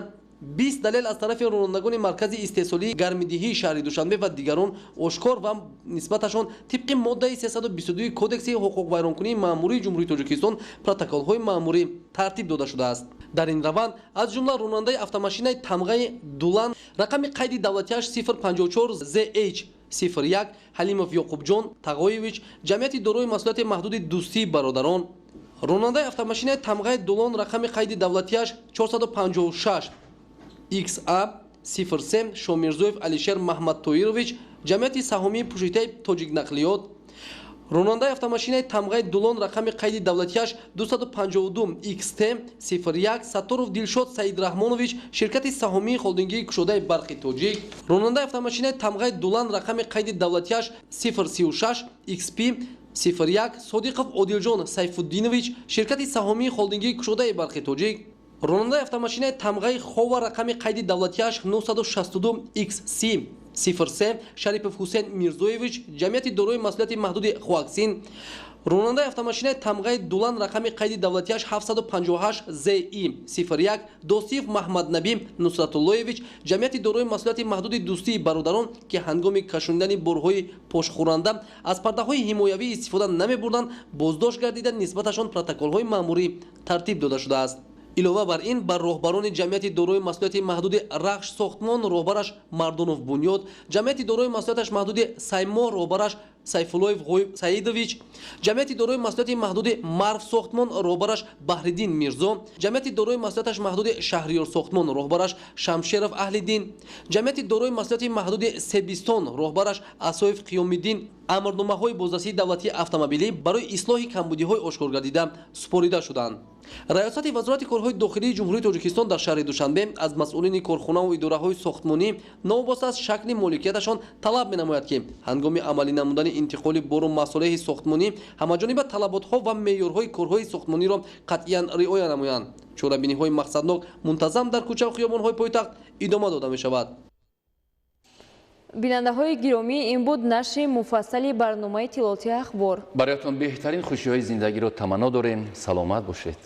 20 далел аз тарафи ронандагони маркази истеҳсолии гармидиҳии шаҳри Душанбе ва дигарон ошкор ва нисбаташон тибқи моддаи 322 Кодекси ҳуқуқвайронкунии маъмурии Ҷумҳурии Тоҷикистон протоколҳои маъмурӣ тартиб дода шудааст. Дар ин раванд аз ҷумла ронандаи автомашинаи тамғаи Дулан рақами қайди давлатиаш 054 ZH 01 Ҳалимов Ёқубҷон Тағоевич, ҷамъияти дорои масъулияти маҳдуди Дӯстии бародарон, ронандаи автомашинаи тамғаи Дулон рақами қайди давлатиаш 456 XA 03 Шомирзоев Алишер Маҳмадтоирович, ҷамъияти саҳомии пӯшидаи Тоҷикнақлиёт, ронандаи автомашинаи тамғаи Дулон рақами қайди давлатиаш 252 XT 01 Сатторов Дилшод Саидрахмонович, ширкати саҳомии холдингии кушодаи барқи тоҷик, ронандаи автомашинаи тамғаи Дулан рақами қайди давлатиаш 036 XP 01 Содиқов Одилҷон Сайфуддинович, ширкати саҳомии холдингии кушодаи барқи тоҷик, ронандаи автомашинаи тамғаи Хова рақами қайди давлатиаш 962 XC 03 Шарипов Ҳусен Мирзоевич, ҷамъияти дорои масъулияти маҳдуди Хуаксин, Ронандаи автомошинаи тамғаи Дулан рақами қайди давлатиаш 758 ЗИ 01 Досиев Маҳмаднабӣ Нусратуллоевич, ҷамъияти дорои масъулияти маҳдуди Дӯстии бародарон, ки ҳангоми кашондани борҳои пошхӯранда аз пардаҳои ҳимоявӣ истифода намебурданд, боздошт гардида, нисбаташон протоколҳои маъмурӣ тартиб дода шудааст. Илова бар ин, бар роҳбарони ҷамъияти дорои масъулияти маҳдуди Рахш сохтмон, роҳбараш Мардонов Бунёд, ҷамъияти дорои масъулияташ маҳдуди Саймо, роҳбараш Сайфуллоев Ғоиб Саидович, ҷамъияти дорои масъулияти маҳдуди Марв сохтмон, роҳбараш Баҳриддин Мирзо, ҷамъияти дорои масъулияташ маҳдуди Шаҳриёр сохтмон, роҳбараш Шамшеров Аҳлиддин, ҷамъияти дорои масъулияти маҳдуди Себистон, роҳбараш Асоев Қиёмиддин амрномаҳои бозрасии давлатии автомобилӣ барои ислоҳи камбудиҳои ошкоргардида супорида шуданд. Раёсати Вазорати корҳои дохилии Ҷумҳурии Тоҷикистон дар шаҳри Душанбе аз масъулини корхонаву идораҳои сохтмонӣ новобаста аз шакли моликияташон талаб менамояд, ки ҳангоми амалӣ намудани интиқоли бору масолеҳи сохтмонӣ ҳамаҷониба талаботҳо ва меъёрҳои корҳои сохтмониро қатъиян риоя намоянд. Чорабиниҳои мақсаднок мунтазам дар кӯчаву хиёбонҳои пойтахт идома дода мешавад. Бинандаҳои гиромӣ, ин буд нашри муфассали барномаи Тилоти ахбор. Бароятон беҳтарин хушиҳои зиндагиро таманно дорем. Саломат бошед.